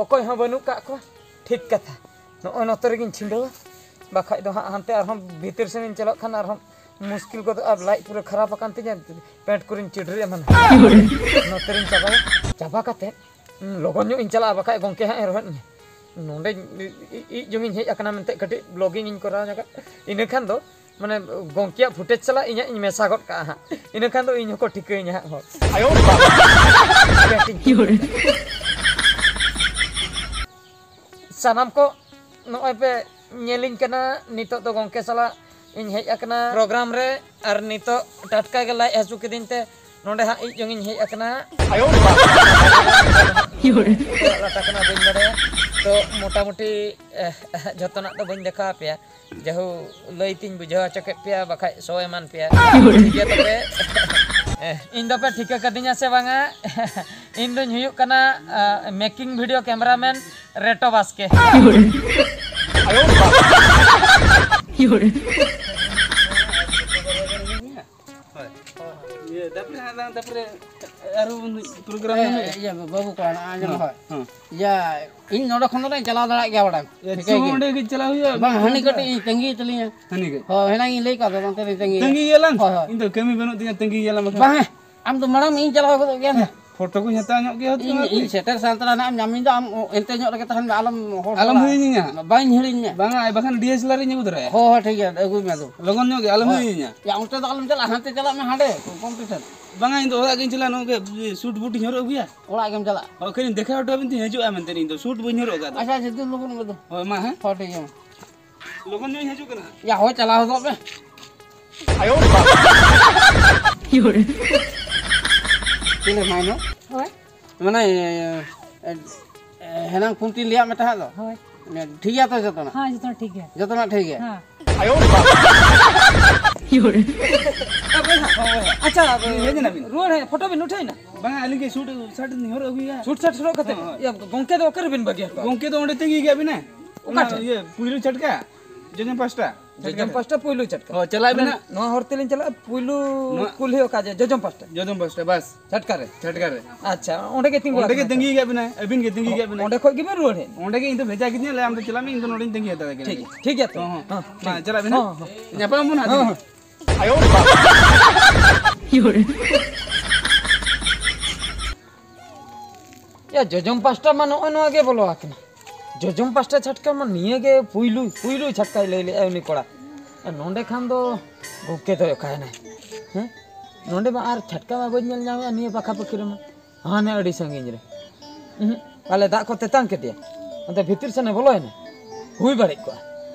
ᱚᱠᱚᱭ ᱦᱚᱸ ᱵᱟᱹᱱᱩᱜ ᱠᱟᱜ ᱠᱚᱣᱟ᱾ ᱴᱷᱤᱠ ᱠᱟᱛᱷᱟ, ᱱᱚᱜᱼᱚᱭ ᱱᱚᱛᱮ ᱨᱮᱜᱮᱧ ᱪᱷᱤᱸᱰᱟᱹᱣᱟ, ᱵᱟᱠᱷᱟᱡ ᱫᱚ ᱦᱟᱸᱜ ᱦᱟᱱᱛᱮ ᱟᱨᱦᱚᱸ ᱵᱷᱤᱛᱤᱨ ᱥᱮᱱᱤᱧ ᱪᱟᱞᱟᱜ ᱠᱷᱟᱱ ᱟᱨᱦᱚᱸ ᱢᱩᱥᱠᱤᱞ ᱜᱚᱫᱚᱜᱼᱟ, ᱞᱟᱡ ᱯᱩᱨᱟᱹ ᱠᱷᱟᱨᱟᱯ ᱟᱠᱟᱱ ᱛᱤᱧᱟᱹ, ᱯᱮᱱᱴ ᱠᱚᱨᱮᱧ ᱪᱤᱰᱨᱟᱹᱜᱼᱟ ᱢᱟᱱᱮ᱾ ᱱᱚᱛᱮ ᱨᱮᱧ ᱪᱟᱵᱟᱭᱟ, ᱪᱟᱵᱟ ᱠᱟᱛᱮ, ᱦᱩᱸ, ᱞᱚᱜᱚᱱ ᱧᱚᱜ ᱤᱧ ᱪᱟᱞᱟᱜᱼᱟ, ᱵᱟᱠᱷᱟᱡ ᱜᱚᱝᱠᱮ ᱦᱟᱸᱜ ᱮ ᱨᱚᱦᱮᱫ ᱤᱧᱟ᱾ ᱱᱚᱰᱮ ᱤ-, ᱤ-, ᱤᱡ ᱡᱚᱝ ᱤᱧ ᱦᱮᱡ ᱟᱠᱟᱱᱟ ᱢᱮᱱᱛᱮ ᱠᱟᱹᱴᱤᱡ vlogging ᱤᱧ ᱠᱚᱨᱟᱣ ᱧᱚᱜᱟ, ᱤᱱᱟᱹ ᱠᱷᱟᱱ ᱫᱚ ᱢᱟᱱᱮ ᱜᱚᱝᱠᱮᱭᱟᱜ ᱯᱷᱩᱴᱮᱡᱽ ᱥᱟᱞᱟᱜ ᱤᱧᱟᱹᱜ ᱤᱧ ᱢᱮᱥᱟ ᱜᱚᱫ ᱠᱟᱜᱼᱟ ᱦᱟᱸᱜ, ᱤᱱᱟᱹ ᱠᱷᱟᱱ ᱫᱚ ᱤᱧ ᱦᱚᱸᱠᱚ ᱴᱷᱤᱠᱟᱹᱧᱟ ᱦᱟᱸᱜ ᱦᱚᱲ᱾ ᱥᱟᱱᱟᱢ ᱠᱚ ᱱᱚᱜᱼᱚᱭ ᱯᱮ ᱧᱮᱞᱤᱧ ᱠᱟᱱᱟ, ᱱᱤᱛᱚᱜ ᱫᱚ ᱜᱚᱝᱠᱮ ᱥᱟᱞᱟᱜ ᱤᱧ ᱦᱮᱡ ᱟᱠᱟᱱᱟ ᱯᱨᱳᱜᱨᱟᱢ ᱨᱮ, ᱟᱨ ᱱᱤᱛᱚᱜ ᱴᱟᱴᱠᱟ ᱜᱮ ᱞᱟᱡ ᱦᱟᱹᱥᱩ ᱠᱤᱫᱤᱧ ᱛᱮ ᱱᱚᱸᱰᱮ ᱦᱟᱸᱜ ᱤᱡ ᱡᱚᱝ ᱤᱧ ᱦᱮᱡ ᱟᱠᱟᱱᱟ᱾ ᱞᱟᱴᱟ ᱠᱟᱱᱟ ᱵᱟᱹᱧ ᱵᱟᱲᱟᱭᱟ, ᱛᱚ ᱢᱚᱴᱟᱢᱩᱴᱤ ᱡᱷᱚᱛᱚᱱᱟᱜ ᱫᱚ ᱵᱟᱹᱧ ᱫᱮᱠᱷᱟᱣ ᱟᱯᱮᱭᱟ᱾ ᱡᱟᱦᱳ, ᱞᱟᱹᱭ ᱛᱤᱧ ᱵᱩᱡᱷᱟᱹᱣ ᱦᱚᱪᱚ ᱠᱮᱫ ᱯᱮᱭᱟ, ᱵᱟᱠᱷᱟᱡ ᱥᱚ ᱮᱢᱟᱱ ᱯᱮᱭᱟ᱾ ᱴᱷᱤᱠ ᱜᱮᱭᱟ ᱛᱚᱵᱮ᱾ ᱤᱧ ᱫᱚᱯᱮ ᱴᱷᱤᱠᱟᱹ ᱠᱟᱫᱤᱧᱟ ᱥᱮ ᱵᱟᱝᱟ? ᱤᱧ ᱫᱚᱧ ᱦᱩᱭᱩᱜ ᱠᱟᱱᱟ ᱢᱮᱠᱤᱝ ᱵᱷᱤᱰᱤᱭᱳ ᱠᱮᱢᱮᱨᱟᱢᱮᱱ ᱨᱮᱴᱳ ᱵᱟᱥᱠᱮ᱾ ᱦᱳᱭ᱾ ᱤᱭᱟᱹ, ᱛᱟᱯᱚᱨᱮ ᱦᱟᱸᱜ ᱫᱟᱝ, ᱛᱟᱯᱚᱨᱮ ᱟᱨᱚ ᱯᱨᱳᱜᱨᱟᱢ ᱮ, ᱢᱮᱱᱟᱜᱼᱟ? ᱤᱭᱟᱹ, ᱵᱟᱹᱵᱩ ᱠᱚᱲᱟ, ᱟᱸᱡᱚᱢ ᱦᱮᱸ, ᱦᱳᱭ᱾ ᱦᱮᱸ᱾ ᱤᱭᱟᱹ, ᱤᱧ ᱱᱚᱰᱮ ᱠᱷᱚᱱ ᱫᱚ ᱱᱟᱜ ᱪᱟᱞᱟᱣ ᱫᱟᱲᱮᱭᱟᱜ ᱜᱮᱭᱟ ᱵᱟᱲᱟᱭ᱾ ᱮ, ᱴᱷᱤᱠᱟᱹ ᱪᱚ, ᱜᱮ᱾ ᱚᱸᱰᱮ ᱜᱮ ᱪᱟᱞᱟᱣ ᱦᱩᱭᱩᱜᱼᱟ᱾ ᱵᱟᱝ, ᱦᱟᱹᱱᱤ ᱠᱟᱹᱴᱤᱡ ᱤᱧ ᱛᱟᱺᱜᱤ ᱛᱟᱹᱞᱤᱧᱟ᱾ ᱦᱟᱹᱱᱤ ᱜᱮ? ᱦᱳᱭ, ᱦᱮᱱᱟᱝ ᱤᱧ ᱞᱟᱹᱭ ᱠᱟᱫ ᱫᱚ, ᱚᱱᱛᱮ ᱨᱤᱧ ᱛᱟᱺᱜᱤᱭᱟ᱾ ᱛᱟᱺᱜᱤ ᱜᱮᱭᱟᱞᱟᱝ? ᱦᱳᱭ, ᱦᱳᱭ᱾ ᱤᱧ ᱫᱚ ᱠᱟᱹᱢᱤ ᱵᱟᱹᱱᱩᱜ ᱛᱤᱧᱟ, ᱛᱟᱺᱜᱤ ᱜᱮᱭᱟᱞᱟᱝ ᱵᱟᱠᱷᱟᱱ᱾ ᱵᱟᱝ, ᱟᱢ ᱫᱚ ᱢᱟᱲᱟᱝ ᱤᱧ ᱪᱟᱞᱟᱣ ᱜᱚᱫᱚᱜ ᱜᱮᱭᱟ ᱱᱟᱜ᱾ ᱯᱷᱳᱴᱳ ᱠᱚᱧ ᱦᱟᱛᱟᱣ ᱧᱚᱜ ᱜᱮᱭᱟ ᱦᱳᱭᱛᱳ ᱤᱧ, ᱟᱨᱠᱤ᱾ ᱤᱧ ᱥᱮᱴᱮᱨ ᱥᱟᱶ ᱛᱚᱨᱟ ᱱᱟᱜ ᱟᱢ ᱧᱟᱢᱤᱧ ᱫᱚ, ᱟᱢ ᱚᱱᱛᱮ ᱧᱚᱜ ᱨᱮᱜᱮ ᱛᱟᱦᱮᱱ ᱢᱮ, ᱟᱞᱚᱢ ᱟᱞᱚᱢ ᱦᱤᱲᱤᱧᱟ᱾ ᱵᱟᱹᱧ ᱦᱤᱲᱤᱧ ᱢᱮᱭᱟ᱾ ᱵᱟᱝᱟ, ᱵᱟᱠᱷᱟᱱ ᱰᱤ ᱮᱥ ᱮᱞ ᱟᱨ ᱤᱧ ᱟᱹᱜᱩ ᱛᱚᱨᱟᱭᱟ᱾ ᱦᱳᱭ, ᱦᱳᱭ, ᱴᱷᱤᱠ ᱜᱮᱭᱟ, ᱟᱹᱜᱩᱭ ᱢᱮ ᱟᱫᱚ᱾ ᱞᱚᱜᱚᱱ ᱧᱚᱜ ᱜᱮ, ᱟᱞᱚᱢ ᱦᱳᱭ᱾ ᱦᱤᱲᱤᱧᱟ᱾ ᱭᱟ, ᱚᱱᱛᱮ ᱫᱚ ᱟᱞᱚᱢ ᱪᱟᱞᱟᱜᱼᱟ, ᱦᱟᱱᱛᱮ ᱪᱟᱞᱟᱜ ᱢᱮ, ᱦᱟᱸᱰᱮ ᱠᱚᱢᱯᱤᱴᱤᱥᱚᱱ᱾ ᱵᱟᱝᱟ, ᱤᱧ ᱫᱚ ᱚᱲᱟᱜ ᱜᱤᱧ ᱪᱟᱞᱟᱜᱼᱟ, ᱱᱚᱜᱼᱚᱭ ᱥᱩᱴ ᱵᱩᱴ ᱤᱧ ᱦᱚᱨᱚᱜ ᱟᱹᱜᱩᱭᱟ᱾ ᱚᱲᱟᱜ ᱜᱮᱢ ᱪᱟᱞᱟᱜᱼᱟ? ᱦᱳᱭ, ᱠᱷᱟᱹᱞᱤᱧ ᱫᱮᱠᱷᱟᱣ ᱦᱚᱴᱚ ᱟᱵᱤᱱ ᱛᱤᱧ ᱦᱤᱡᱩᱜᱼᱟ ᱢᱮᱱᱛᱮ, ᱤᱧ ᱫᱚ ᱥᱩᱴ ᱵᱟᱹᱧ ᱦᱚᱨᱚᱜ ᱟᱠᱟᱫ ᱫᱚ᱾ ᱟᱪᱪᱷᱟ, ᱟᱪᱪᱷᱟ, ᱫᱩ ᱞᱚᱜᱚᱱ ᱢᱮ ᱫᱩ᱾ ᱦᱳᱭ, ᱢᱟ, ᱦᱮᱸ᱾ ᱦᱳᱭ, ᱴᱷᱤᱠ ᱜᱮᱭᱟ, ᱢᱟ᱾ ᱞᱚᱜᱚᱱ ᱧᱚᱜ ᱤᱧ ᱦᱤᱡᱩᱜ ᱠᱟᱱᱟ ᱦᱟᱸᱜ᱾ ᱭᱟ, ᱦᱳᱭ, ᱪᱟᱞᱟᱣ ᱦᱚᱫᱚᱜ ᱯᱮ᱾ ᱪᱮᱫ ᱞᱮ ᱢᱟᱭᱱᱚ? ᱦᱳᱭ᱾ ᱢᱟᱱᱮ, ᱮ, ᱮ, ᱦᱮᱱᱟᱝ ᱯᱷᱳᱱ ᱛᱤᱧ ᱞᱟᱹᱭᱟᱫ ᱢᱮ ᱛᱟᱦᱮᱸᱫ ᱫᱚ? ᱦᱳᱭ᱾ ᱢᱟᱱᱮ, ᱴᱷᱤᱠ ᱜᱮᱭᱟ ᱛᱚ ᱡᱚᱛᱚᱱᱟᱜ? ᱦᱮᱸ, ᱡᱚᱛᱚᱱᱟᱜ ᱴᱷᱤᱠ ᱜᱮᱭᱟ᱾ ᱦᱮᱸ᱾ ᱡᱚᱛᱚᱱᱟᱜ ᱴᱷᱤᱠ ᱜᱮᱭᱟ? ᱦᱮᱸ᱾ ᱟᱪᱪᱷᱟ, ᱦᱮᱡ ᱮᱱᱟ ᱵᱤᱱ? ᱨᱩᱣᱟᱹᱲ ᱦᱮᱡ, ᱯᱷᱳᱴᱳ ᱵᱤᱱ ᱩᱴᱷᱟᱹᱣ ᱮᱱᱟ? ᱵᱟᱝᱟ, ᱟᱹᱞᱤᱧ ᱜᱮ ᱥᱩᱴ ᱥᱟᱴ ᱞᱤᱧ ᱦᱚᱨᱚᱜ ᱟᱹᱜᱩᱭᱟ᱾ ᱥᱩᱴ ᱥᱟᱴ ᱦᱚᱨᱚᱜ ᱠᱟᱛᱮ? ᱦᱮᱸ, ᱦᱮᱸ᱾ ᱭᱟ, ᱜᱚᱝᱠᱮ ᱫᱚ ᱚᱠᱟᱨᱮ ᱵᱤᱱ ᱵᱟᱹᱜᱤ ᱦᱚᱴᱚ? ᱜᱚᱝᱠᱮ ᱫᱚ ᱚᱸᱰᱮ ᱛᱤᱸᱜᱩ ᱜᱮᱭᱟ ᱵᱤᱱ, ᱦᱮᱸ? ᱚᱠᱟ ᱚᱱᱟ ᱴᱷᱮᱱ? ᱤᱭᱟᱹ, ᱯᱩᱭᱞᱩ ᱪᱷᱟᱴᱠᱟ, ᱡᱚᱡᱚᱢ ᱯᱟᱥᱴᱟ᱾ ᱡᱚᱡᱚᱢ ᱯᱟᱥᱴᱟ ᱯᱩᱭᱞᱩ ᱪᱷᱟᱴᱠᱟ᱾ ᱦᱳᱭ, ᱪᱟᱞᱟᱜ ᱟᱵᱤᱱ ᱢᱟᱱᱮ ᱦᱟᱸᱜ᱾ ᱱᱚᱣᱟ ᱦᱚᱨ ᱛᱮᱞᱤᱧ ᱪᱟᱞᱟᱜᱼᱟ, ᱯᱩᱭᱞᱩ ᱱᱚᱣᱟ ᱠᱩᱞᱦᱤ ᱚᱠᱟ ᱡᱮ ᱡᱚᱡᱚᱢ ᱯᱟᱥᱴᱟ? ᱡᱚᱡᱚᱢ ᱯᱟᱥᱴᱟ, ᱵᱟᱥ᱾ ᱪᱷᱟᱴᱠᱟ ᱨᱮ? ᱪᱷᱟᱴᱠᱟ ᱨᱮ᱾ ᱟᱪᱪᱷᱟ, ᱚᱸᱰᱮ ᱜᱮ ᱛᱤᱸᱜᱩ ᱚᱸᱰᱮ ᱜᱮ ᱟᱠᱟᱱᱟ ᱛᱤᱸᱜᱩ ᱛᱚ? ᱜᱮᱭᱟ ᱵᱤᱱ, ᱟᱹᱵᱤᱱ ᱜᱮ ᱛᱤᱸᱜᱩ ᱜᱮᱭᱟ ᱵᱤᱱ᱾ ᱚᱸᱰᱮ ᱠᱷᱚᱡ ᱜᱮᱵᱤᱱ ᱨᱩᱣᱟᱹᱲ ᱦᱮᱡ? ᱚᱸᱰᱮ ᱜᱮ ᱤᱧ ᱫᱚ ᱵᱷᱮᱡᱟ ᱠᱤᱫᱤᱧᱟ, ᱞᱟᱹᱭ ᱟᱢ ᱫᱚ ᱪᱟᱞᱟᱜ ᱢᱮ, ᱤᱧ ᱫᱚ ᱱᱚᱰᱮᱧ ᱛᱤᱸᱜᱩ ᱦᱟᱛᱟᱲ ᱠᱟᱱᱟ᱾ ᱴᱷᱤᱠ, ᱴᱷᱤᱠ ᱜᱮᱭᱟ ᱛᱚ᱾ ᱦᱚᱸ, ᱦᱚᱸ᱾ ᱦᱚᱸ, ᱢᱟ, ᱴᱷᱤᱠ᱾ ᱪᱟᱞᱟᱜ ᱵᱤᱱ ᱦᱟᱸᱜ᱾ ᱦᱚᱸ, ᱦᱚᱸ᱾ ᱧᱟᱯᱟᱢ ᱟᱵᱚᱱ ᱦᱟᱸᱜ᱾ ᱦᱚᱸ, ᱦᱚᱸ᱾ ᱭᱟ, ᱡᱚᱡᱚᱢ ᱯᱟᱥᱴᱟ ᱢᱟ ᱱᱚᱜᱼᱚᱭ ᱱᱚᱣᱟ ᱜᱮ ᱵᱚᱞᱚ ᱟᱠᱟᱱᱟ᱾ ᱡᱚᱡᱚᱢ ᱯᱟᱥᱴᱟ ᱪᱷᱟᱴᱠᱟ ᱢᱟ ᱱᱤᱭᱟᱹ ᱜᱮ ᱯᱩᱭᱞᱩ, ᱯᱩᱭᱞᱩ ᱪᱷᱟᱴᱠᱟᱭ ᱞᱟᱹᱭ ᱞᱮᱜᱼᱟ ᱩᱱᱤ ᱠᱚᱲᱟ᱾ ᱟᱨ ᱱᱚᱸᱰᱮ ᱠᱷᱟᱱ ᱫᱚ ᱜᱚᱢᱠᱮ ᱫᱚᱭ ᱚᱠᱟᱭᱮᱱᱟᱭ? ᱦᱮᱸ? ᱱᱚᱸᱰᱮ ᱢᱟ ᱟᱨ ᱪᱷᱟᱴᱠᱟ ᱢᱟ ᱵᱟᱹᱧ ᱧᱮᱞ ᱧᱟᱢᱮᱫᱼᱟ ᱱᱤᱭᱟᱹ ᱯᱟᱠᱷᱟ ᱯᱟᱹᱠᱷᱤ ᱨᱮᱢᱟ᱾ ᱦᱟᱱᱮ ᱟᱹᱰᱤ ᱥᱟᱺᱜᱤᱧ ᱨᱮ᱾ ᱩᱦᱩᱸ, ᱯᱟᱞᱮ ᱫᱟᱜ ᱠᱚ ᱛᱮᱛᱟᱝ ᱠᱮᱫᱮᱭᱟ᱾ ᱚᱱᱛᱮ ᱵᱷᱤᱛᱤᱨ ᱥᱮᱱᱮ ᱵᱚᱞᱚᱭᱮᱱᱟ᱾ ᱦᱩᱭ ᱵᱟᱹᱲᱤᱡ ᱠᱚᱜᱼᱟ᱾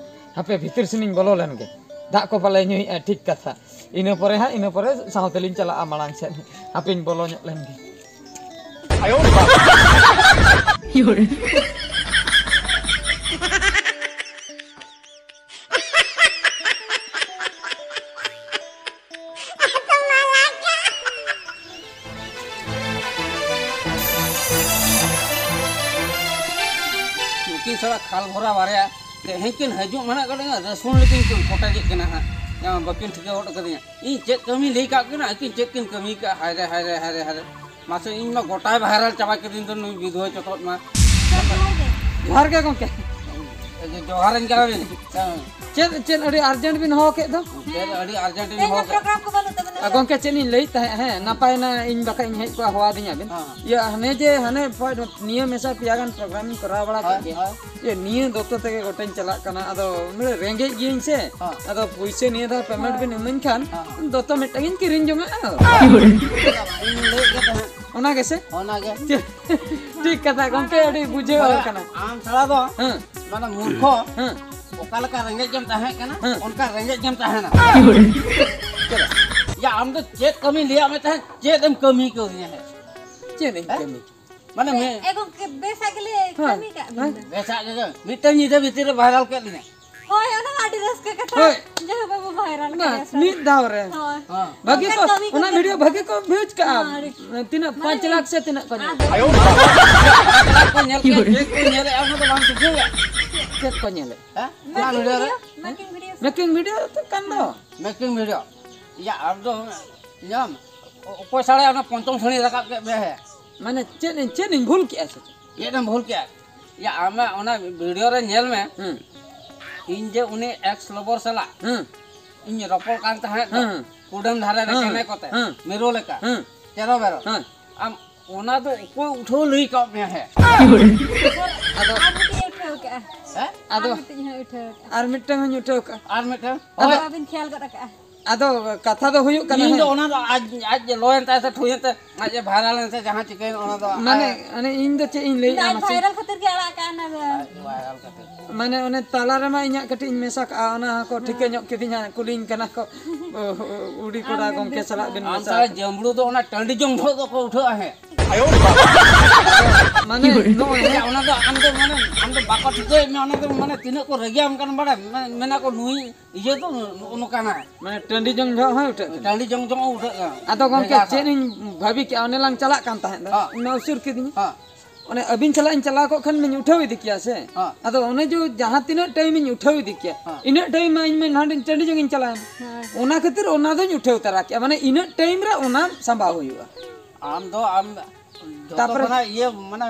ᱦᱟᱯᱮ ᱵᱷᱤᱛᱤᱨ ᱥᱮᱱᱤᱧ ᱵᱚᱞᱚ ᱞᱮᱱ ᱜᱮ᱾ ᱫᱟᱜ ᱠᱚ ᱯᱟᱞᱮ ᱧᱩᱭᱮᱫᱼᱟ, ᱴᱷᱤᱠ ᱠᱟᱛᱷᱟ᱾ ᱤᱱᱟᱹ ᱯᱚᱨᱮ ᱦᱟᱸᱜ, ᱤᱱᱟᱹ ᱯᱚᱨᱮ ᱥᱟᱶ ᱛᱮᱞᱤᱧ ᱪᱟᱞᱟᱜᱼᱟ ᱢᱟᱲᱟᱝ ᱥᱮᱫ᱾ ᱦᱟᱯᱮᱧ ᱵᱚᱞᱚ ᱧᱚᱜ ᱞᱮᱱ ᱜᱮ᱾ ᱱᱩᱠᱤᱱ ᱥᱟᱞᱟᱜ ᱠᱷᱟᱞ ᱵᱷᱚᱨᱟ ᱵᱟᱨᱭᱟ ᱛᱮᱦᱮᱧ ᱠᱤᱱ ᱦᱤᱡᱩᱜ ᱢᱮᱱᱟᱜ ᱠᱟᱫᱤᱧᱟ, ᱨᱟᱹᱥᱩᱱ ᱞᱮᱠᱤᱱ ᱠᱤᱱ ᱠᱚᱴᱮᱡᱮᱫ ᱠᱟᱱᱟ ᱦᱟᱸᱜ᱾ ᱡᱟᱦᱟᱸ ᱵᱟᱹᱠᱤᱱ ᱴᱷᱤᱠᱟᱹ ᱜᱚᱫ ᱠᱟᱫᱤᱧᱟ, ᱤᱧ ᱪᱮᱫ ᱠᱟᱹᱢᱤ ᱞᱟᱹᱭ ᱠᱟᱜ ᱠᱤᱱᱟ, ᱟᱹᱠᱤᱱ ᱪᱮᱫ ᱠᱤᱱ ᱠᱟᱹᱢᱤ ᱠᱟᱜᱼᱟ᱾ ᱦᱟᱭ ᱨᱮ, ᱦᱟᱭ ᱨᱮ, ᱦᱟᱭ ᱨᱮ, ᱦᱟᱭ ᱨᱮ᱾ ᱢᱟᱥᱮ, ᱤᱧ ᱢᱟ ᱜᱚᱴᱟᱭ ᱵᱷᱟᱭᱨᱟᱞ ᱪᱟᱵᱟ ᱠᱤᱫᱤᱧ ᱫᱚ ᱱᱩᱭ ᱵᱤᱫᱷᱣᱟᱹ ᱪᱚᱴᱚᱫ ᱢᱟ᱾ ᱡᱚᱦᱟᱨ ᱜᱮ ᱜᱚᱢᱠᱮ᱾ ᱡᱚᱦᱟᱨᱟᱹᱧ ᱠᱟᱱᱟ ᱵᱤᱱ᱾ ᱪᱮᱫ, ᱪᱮᱫ ᱟᱹᱰᱤ ᱟᱨᱡᱮᱱᱴ ᱵᱤᱱ ᱦᱚᱦᱚ ᱠᱮᱫ ᱫᱚ? ᱪᱮᱫ ᱟᱹᱰᱤ ᱟᱨᱡᱮᱱᱴ ᱤᱧ ᱛᱮᱦᱮᱧ ᱦᱚᱦᱚ ᱫᱚ ᱠᱮᱫ᱾ ᱯᱨᱳᱜᱨᱟᱢ ᱠᱚ ᱵᱟᱹᱱᱩᱜ ᱛᱟᱵᱚᱱᱟ ᱟᱨ ᱥᱮ? ᱜᱚᱢᱠᱮ, ᱪᱮᱫ ᱤᱧ ᱞᱟᱹᱭᱮᱫ ᱛᱟᱦᱮᱸᱫ, ᱦᱮᱸ, ᱱᱟᱯᱟᱭ ᱮᱱᱟ ᱤᱧ ᱵᱟᱠᱷᱟᱡ ᱤᱧ ᱦᱮᱡ ᱠᱚᱜᱼᱟ ᱦᱚᱦᱚ ᱟᱹᱫᱤᱧᱟ ᱵᱤᱱ᱾ ᱦᱮᱸ᱾ ᱤᱭᱟᱹ, ᱦᱟᱱᱮ ᱡᱮ ᱦᱟᱱᱮ ᱯᱚ-, ᱱᱤᱭᱟᱹ ᱢᱮᱥᱟ ᱯᱮᱭᱟ ᱜᱟᱱ ᱯᱨᱳᱜᱨᱟᱢ ᱤᱧ ᱠᱚᱨᱟᱣ ᱵᱟᱲᱟ ᱠᱮᱫ ᱦᱳᱭ, ᱜᱮ᱾ ᱦᱳᱭ᱾ ᱤᱭᱟᱹ, ᱱᱤᱭᱟᱹ ᱫᱚᱛᱚ ᱛᱮᱜᱮ ᱜᱚᱴᱟᱧ ᱪᱟᱞᱟᱜ ᱠᱟᱱᱟ᱾ ᱟᱫᱚ ᱢᱟᱱᱮ ᱨᱮᱸᱜᱮᱡ ᱜᱤᱭᱟᱹᱧ ᱥᱮ᱾ ᱦᱮᱸ᱾ ᱟᱫᱚ ᱯᱩᱭᱥᱟᱹ ᱱᱤᱭᱟᱹ ᱫᱷᱟᱣ ᱯᱮᱢᱮᱱᱴ ᱵᱤᱱ ᱤᱢᱟᱹᱧ ᱠᱷᱟᱱ ᱦᱮᱸ᱾ ᱫᱚᱛᱚ ᱢᱤᱫᱴᱟᱝ ᱤᱧ ᱠᱤᱨᱤᱧ ᱡᱚᱝᱟᱜᱼᱟ᱾ ᱤᱧ ᱞᱟᱹᱭᱮᱫ ᱜᱮ ᱛᱟᱦᱮᱸᱫ᱾ ᱚᱱᱟ ᱜᱮᱥᱮ? ᱚᱱᱟ ᱜᱮ᱾ ᱴᱷᱤᱠ ᱠᱟᱛᱷᱟ ᱜᱚᱢᱠᱮ, ᱟᱹᱰᱤ ᱵᱩᱡᱷᱟᱹᱣ ᱢᱟᱱᱮ ᱠᱟᱱᱟ᱾ ᱟᱢ ᱪᱷᱟᱲᱟ ᱫᱚ ᱦᱮᱸ᱾ ᱢᱟᱱᱮ ᱢᱩᱨᱠᱷᱚ ᱦᱮᱸ᱾ ᱚᱠᱟ ᱞᱮᱠᱟ ᱨᱮᱸᱜᱮᱡ ᱜᱮᱢ ᱛᱟᱦᱮᱸ ᱠᱟᱱᱟ, ᱦᱮᱸ᱾ ᱚᱱᱠᱟ ᱨᱮᱸᱜᱮᱡ ᱜᱮᱢ ᱛᱟᱦᱮᱱᱟ᱾ ᱪᱮᱫᱟᱜ? ᱭᱟ, ᱟᱢ ᱫᱚ ᱪᱮᱫ ᱠᱟᱹᱢᱤ ᱞᱟᱹᱭᱟᱜ ᱢᱮ ᱛᱟᱦᱮᱸᱫ, ᱪᱮᱫ ᱮᱢ ᱠᱟᱹᱢᱤ ᱠᱟᱹᱣᱫᱤᱧᱟ ᱦᱮᱸ? ᱪᱮᱫ ᱤᱧ ᱦᱮᱸ? ᱠᱟᱹᱢᱤ? ᱢᱟᱱᱮ ᱢᱮ- ᱮ ᱜᱚᱢᱠᱮ, ᱵᱮᱥᱟᱜ ᱜᱮᱞᱮ ᱦᱮᱸ᱾ ᱠᱟᱹᱢᱤ ᱠᱟᱜ ᱵᱤᱱ ᱦᱮᱸ᱾ ᱫᱚ᱾ ᱵᱮᱥᱟᱜ ᱜᱮ, ᱢᱤᱫᱴᱟᱝ ᱧᱤᱫᱟᱹ ᱵᱷᱤᱛᱤᱨ ᱨᱮ ᱵᱷᱟᱭᱨᱟᱞ ᱠᱮᱫ ᱞᱤᱧᱟ᱾ ᱦᱳᱭ, ᱚᱱᱟ ᱢᱟ ᱟᱹᱰᱤ ᱨᱟᱹᱥᱠᱟᱹ ᱠᱟᱛᱷᱟ᱾ ᱦᱳᱭ᱾ ᱡᱟᱦᱟᱸ ᱵᱟᱵᱩ ᱵᱷᱟᱭᱨᱟᱞ ᱵᱟᱥ, ᱠᱮᱫᱮᱭᱟ ᱥᱮ᱾ ᱢᱤᱫ ᱫᱷᱟᱣ ᱨᱮ᱾ ᱦᱳᱭ᱾ ᱦᱮᱸ᱾ ᱵᱷᱟᱹᱜᱤ ᱚᱱᱠᱟ ᱠᱚ, ᱠᱟᱹᱢᱤ ᱚᱱᱟ ᱠᱟᱛᱮ ᱵᱷᱤᱰᱤᱭᱳ ᱵᱷᱟᱹᱜᱤ ᱠᱚ ᱵᱷᱤᱭᱩᱡᱽ ᱠᱟᱜᱼᱟ᱾ ᱦᱳᱭ᱾ ᱛᱤᱱᱟᱹᱜ, ᱢᱟᱱᱮ ᱯᱟᱸᱪ ᱞᱟᱠᱷ ᱥᱮ ᱛᱤᱱᱟᱹᱜ ᱠᱚ ᱧᱮᱞ? ᱟᱫᱚ ᱠᱚ ᱧᱮᱞ ᱠᱮᱫ, ᱪᱮᱫ ᱠᱚ ᱧᱮᱞᱮᱫᱼᱟ, ᱚᱱᱟ ᱫᱚ ᱵᱟᱝ ᱪᱤᱠᱟᱹᱭᱟ᱾ ᱪᱮᱫ ᱠᱚ ᱧᱮᱞᱮᱫ? ᱦᱮᱸ? ᱚᱱᱟ ᱢᱮᱠᱤᱝ ᱵᱷᱤᱰᱤᱭᱳ ᱨᱮ? Video, making video. Making video ᱛᱚ ᱠᱟᱱ ᱫᱚ᱾ Making video. ᱭᱟ, ᱟᱢ ᱫᱚ, ᱧᱟᱢ, ᱚ-, ᱚᱠᱚᱭ ᱥᱟᱲᱮ ᱚᱱᱟ ᱯᱚᱧᱪᱚᱢ ᱥᱟᱹᱲᱤ ᱨᱟᱠᱟᱵ ᱠᱮᱫ ᱢᱮᱭᱟ ᱦᱮᱸ? ᱢᱟᱱᱮ ᱪᱮᱫ ᱤᱧ, ᱪᱮᱫ ᱤᱧ ᱵᱷᱩᱞ ᱠᱮᱜᱼᱟ ᱥᱮ ᱪᱮᱫ? ᱪᱮᱫ ᱮᱢ ᱵᱷᱩᱞ ᱠᱮᱜᱼᱟ? ᱭᱟ, ᱟᱢᱟᱜ ᱚᱱᱟ ᱵᱷᱤᱰᱤᱭᱳ ᱨᱮ ᱧᱮᱞ ᱢᱮ᱾ ᱦᱩᱸ᱾ ᱤᱧ ᱡᱮ ᱩᱱᱤ ᱮᱠᱥ ᱞᱚᱵᱚᱨ ᱥᱟᱞᱟᱜ ᱦᱩᱸ᱾ ᱤᱧ ᱨᱚᱯᱚᱲ ᱠᱟᱱ ᱛᱟᱦᱮᱸᱫ ᱫᱚ, ᱦᱩᱸ᱾ ᱠᱩᱰᱟᱹᱢ ᱫᱷᱟᱨᱮ ᱨᱮ ᱦᱩᱸ᱾ ᱠᱮᱱᱮ ᱠᱚᱛᱮ, ᱦᱩᱸ᱾ ᱢᱤᱨᱩ ᱞᱮᱠᱟ, ᱦᱩᱸ᱾ ᱪᱮᱨᱚ ᱵᱮᱨᱚ᱾ ᱦᱩᱸ᱾ ᱟᱢ ᱚᱱᱟ ᱫᱚ ᱚᱠᱚᱭ ᱩᱴᱷᱟᱹᱣ ᱞᱟᱹᱭ ᱠᱟᱜ ᱢᱮᱭᱟ ᱦᱮᱸ? ᱟᱫᱚ ᱠᱟᱜᱼᱟ᱾ ᱦᱮᱸ? ᱟᱫᱚ ᱟᱨ ᱢᱤᱫᱴᱤᱡ ᱦᱚᱸ ᱩᱴᱷᱟᱹᱣ ᱠᱟᱜᱼᱟ᱾ ᱟᱨ ᱢᱤᱫᱴᱟᱝ ᱦᱚᱧ ᱩᱴᱷᱟᱹᱣ ᱠᱟᱜᱼᱟ᱾ ᱟᱨ ᱢᱤᱫᱴᱟᱝ? ᱟᱫᱚ ᱦᱳᱭ᱾ ᱵᱟᱵᱤᱱ ᱠᱷᱮᱭᱟᱞ ᱜᱚᱫ ᱠᱟᱜᱼᱟ᱾ ᱟᱫᱚ ᱠᱟᱛᱷᱟ ᱫᱚ ᱦᱩᱭᱩᱜ ᱠᱟᱱᱟ ᱤᱧ ᱫᱚ ᱦᱮᱸ᱾ ᱚᱱᱟ ᱫᱚ ᱟᱡ, ᱟᱡ ᱞᱚᱭᱮᱱ ᱛᱟᱭ ᱥᱮ ᱴᱷᱩᱭᱮᱱ ᱛᱮ, ᱟᱡ ᱮ ᱵᱷᱟᱭᱨᱟᱞ ᱮᱱ ᱥᱮ ᱡᱟᱦᱟᱸ ᱪᱤᱠᱟᱹᱭᱮᱱ ᱚᱱᱟ ᱫᱚ ᱢᱟᱱᱮ, ᱟᱡ ᱚᱱᱮ ᱤᱧ ᱫᱚ ᱪᱮᱫ ᱤᱧ ᱤᱧ ᱫᱚ ᱞᱟᱹᱭᱮᱜᱼᱟ ᱟᱡ ᱢᱟᱥᱮ? ᱵᱷᱟᱭᱨᱟᱞ ᱠᱷᱟᱹᱛᱤᱨ ᱜᱮ ᱟᱲᱟᱜ ᱠᱟᱜᱼᱟ ᱚᱱᱟ ᱫᱚ᱾ ᱟᱡ ᱵᱷᱟᱭᱨᱟᱞ ᱠᱷᱟᱹᱛᱤᱨ᱾ ᱢᱟᱱᱮ ᱚᱱᱮ ᱛᱟᱞᱟ ᱨᱮᱢᱟ ᱤᱧᱟᱹᱜ ᱠᱟᱹᱴᱤᱡ ᱤᱧ ᱢᱮᱥᱟ ᱠᱟᱜᱼᱟ, ᱚᱱᱟ ᱦᱚᱸᱠᱚ ᱴᱷᱤᱠᱟᱹ ᱦᱮᱸ᱾ ᱧᱚᱜ ᱠᱤᱫᱤᱧᱟ, ᱠᱩᱞᱤᱧ ᱠᱟᱱᱟ ᱠᱚ, "ᱚ, ᱚ, ᱩᱰᱤ ᱠᱚᱲᱟ ᱟᱢ ᱜᱚᱢᱠᱮ ᱜᱮᱢ ᱥᱟᱞᱟᱜ ᱵᱤᱱ ᱟᱢ ᱢᱮᱥᱟ ᱥᱟᱞᱟᱜ ᱟᱠᱟᱱᱟ?" ᱡᱟᱹᱢᱵᱽᱲᱩ ᱫᱚ ᱚᱱᱟ ᱴᱟᱺᱰᱤ ᱡᱚᱝ ᱡᱚᱦᱚᱜ ᱫᱚᱠᱚ ᱩᱴᱷᱟᱹᱜᱼᱟ ᱦᱮᱸ᱾ ᱢᱟᱱᱮ ᱱᱚᱜᱼᱚᱭ ᱚᱱᱟ ᱫᱚ ᱟᱢ ᱫᱚ ᱢᱟᱱᱮ ᱟᱢ ᱫᱚ ᱵᱟᱠᱚ ᱴᱷᱤᱠᱟᱹᱭᱮᱫ ᱢᱮᱭᱟ, ᱚᱱᱟ ᱫᱚ ᱢᱟᱱᱮ ᱛᱤᱱᱟᱹᱜ ᱠᱚ ᱨᱟᱹᱜᱤᱭᱟᱢ ᱠᱟᱱᱟ ᱵᱟᱲᱟᱭ? ᱢᱮ-, ᱢᱮᱱᱟ ᱠᱚ ᱱᱩᱭ ᱤᱭᱟᱹ ᱫᱚ ᱱᱚᱜᱼᱚ ᱱᱚᱝᱠᱟᱱᱟᱭ᱾ ᱢᱟᱱᱮ ᱴᱟᱺᱰᱤ ᱡᱚᱝ ᱡᱚᱦᱚᱜ ᱦᱚᱸᱭ ᱩᱴᱷᱟᱹᱜ ᱠᱟᱱᱟ᱾ ᱴᱟᱺᱰᱤ ᱡᱚᱝ ᱡᱚᱦᱚᱜ ᱩᱴᱷᱟᱹᱜ ᱠᱟᱱᱟ᱾ ᱟᱫᱚ ᱜᱚᱢᱠᱮ ᱵᱷᱮᱜᱟᱨ ᱪᱮᱫ ᱫᱚ᱾ ᱤᱧ ᱵᱷᱟᱹᱵᱤ ᱠᱮᱜᱼᱟ, ᱚᱱᱮ ᱞᱟᱝ ᱪᱟᱞᱟᱜ ᱠᱟᱱ ᱛᱟᱦᱮᱸᱫ ᱫᱚ, ᱦᱮᱸ᱾ ᱤᱧ ᱢᱟ ᱩᱥᱩᱨ ᱠᱤᱫᱤᱧᱟ᱾ ᱦᱮᱸ᱾ ᱚᱱᱮ ᱟᱹᱵᱤᱱ ᱥᱟᱞᱟᱜ ᱤᱧ ᱪᱟᱞᱟᱣ ᱠᱚᱜ ᱠᱷᱟᱱ ᱢᱟᱧ ᱩᱴᱷᱟᱹᱣ ᱤᱫᱤ ᱠᱮᱭᱟ ᱥᱮ᱾ ᱦᱮᱸ᱾ ᱟᱫᱚ ᱚᱱᱮ ᱡᱮ ᱡᱟᱦᱟᱸ ᱛᱤᱱᱟᱹᱜ ᱴᱟᱭᱤᱢ ᱤᱧ ᱩᱴᱷᱟᱹᱣ ᱤᱫᱤ ᱠᱮᱭᱟ, ᱦᱮᱸ᱾ ᱤᱱᱟᱹᱜ ᱴᱟᱭᱤᱢ ᱢᱟ ᱤᱧ ᱢᱟ ᱱᱟᱦᱟᱜ ᱴᱟᱺᱰᱤ ᱡᱚᱝ ᱤᱧ ᱪᱟᱞᱟᱣᱮᱱ᱾ ᱦᱮᱸ᱾ ᱚᱱᱟ ᱠᱷᱟᱹᱛᱤᱨ ᱚᱱᱟ ᱫᱚᱧ ᱩᱴᱷᱟᱹᱣ ᱛᱟᱨᱟ ᱠᱮᱜᱼᱟ, ᱢᱟᱱᱮ ᱤᱱᱟᱹᱜ ᱴᱟᱭᱤᱢ ᱨᱮ ᱚᱱᱟ ᱥᱟᱢᱵᱟᱣ ᱦᱩᱭᱩᱜᱼᱟ᱾ ᱟᱢ ᱫᱚ ᱟᱢ ᱡᱚᱛᱚ ᱛᱟᱯᱚᱨᱮ ᱠᱷᱚᱱᱟᱜ ᱤᱭᱟᱹ ᱢᱟᱱᱮ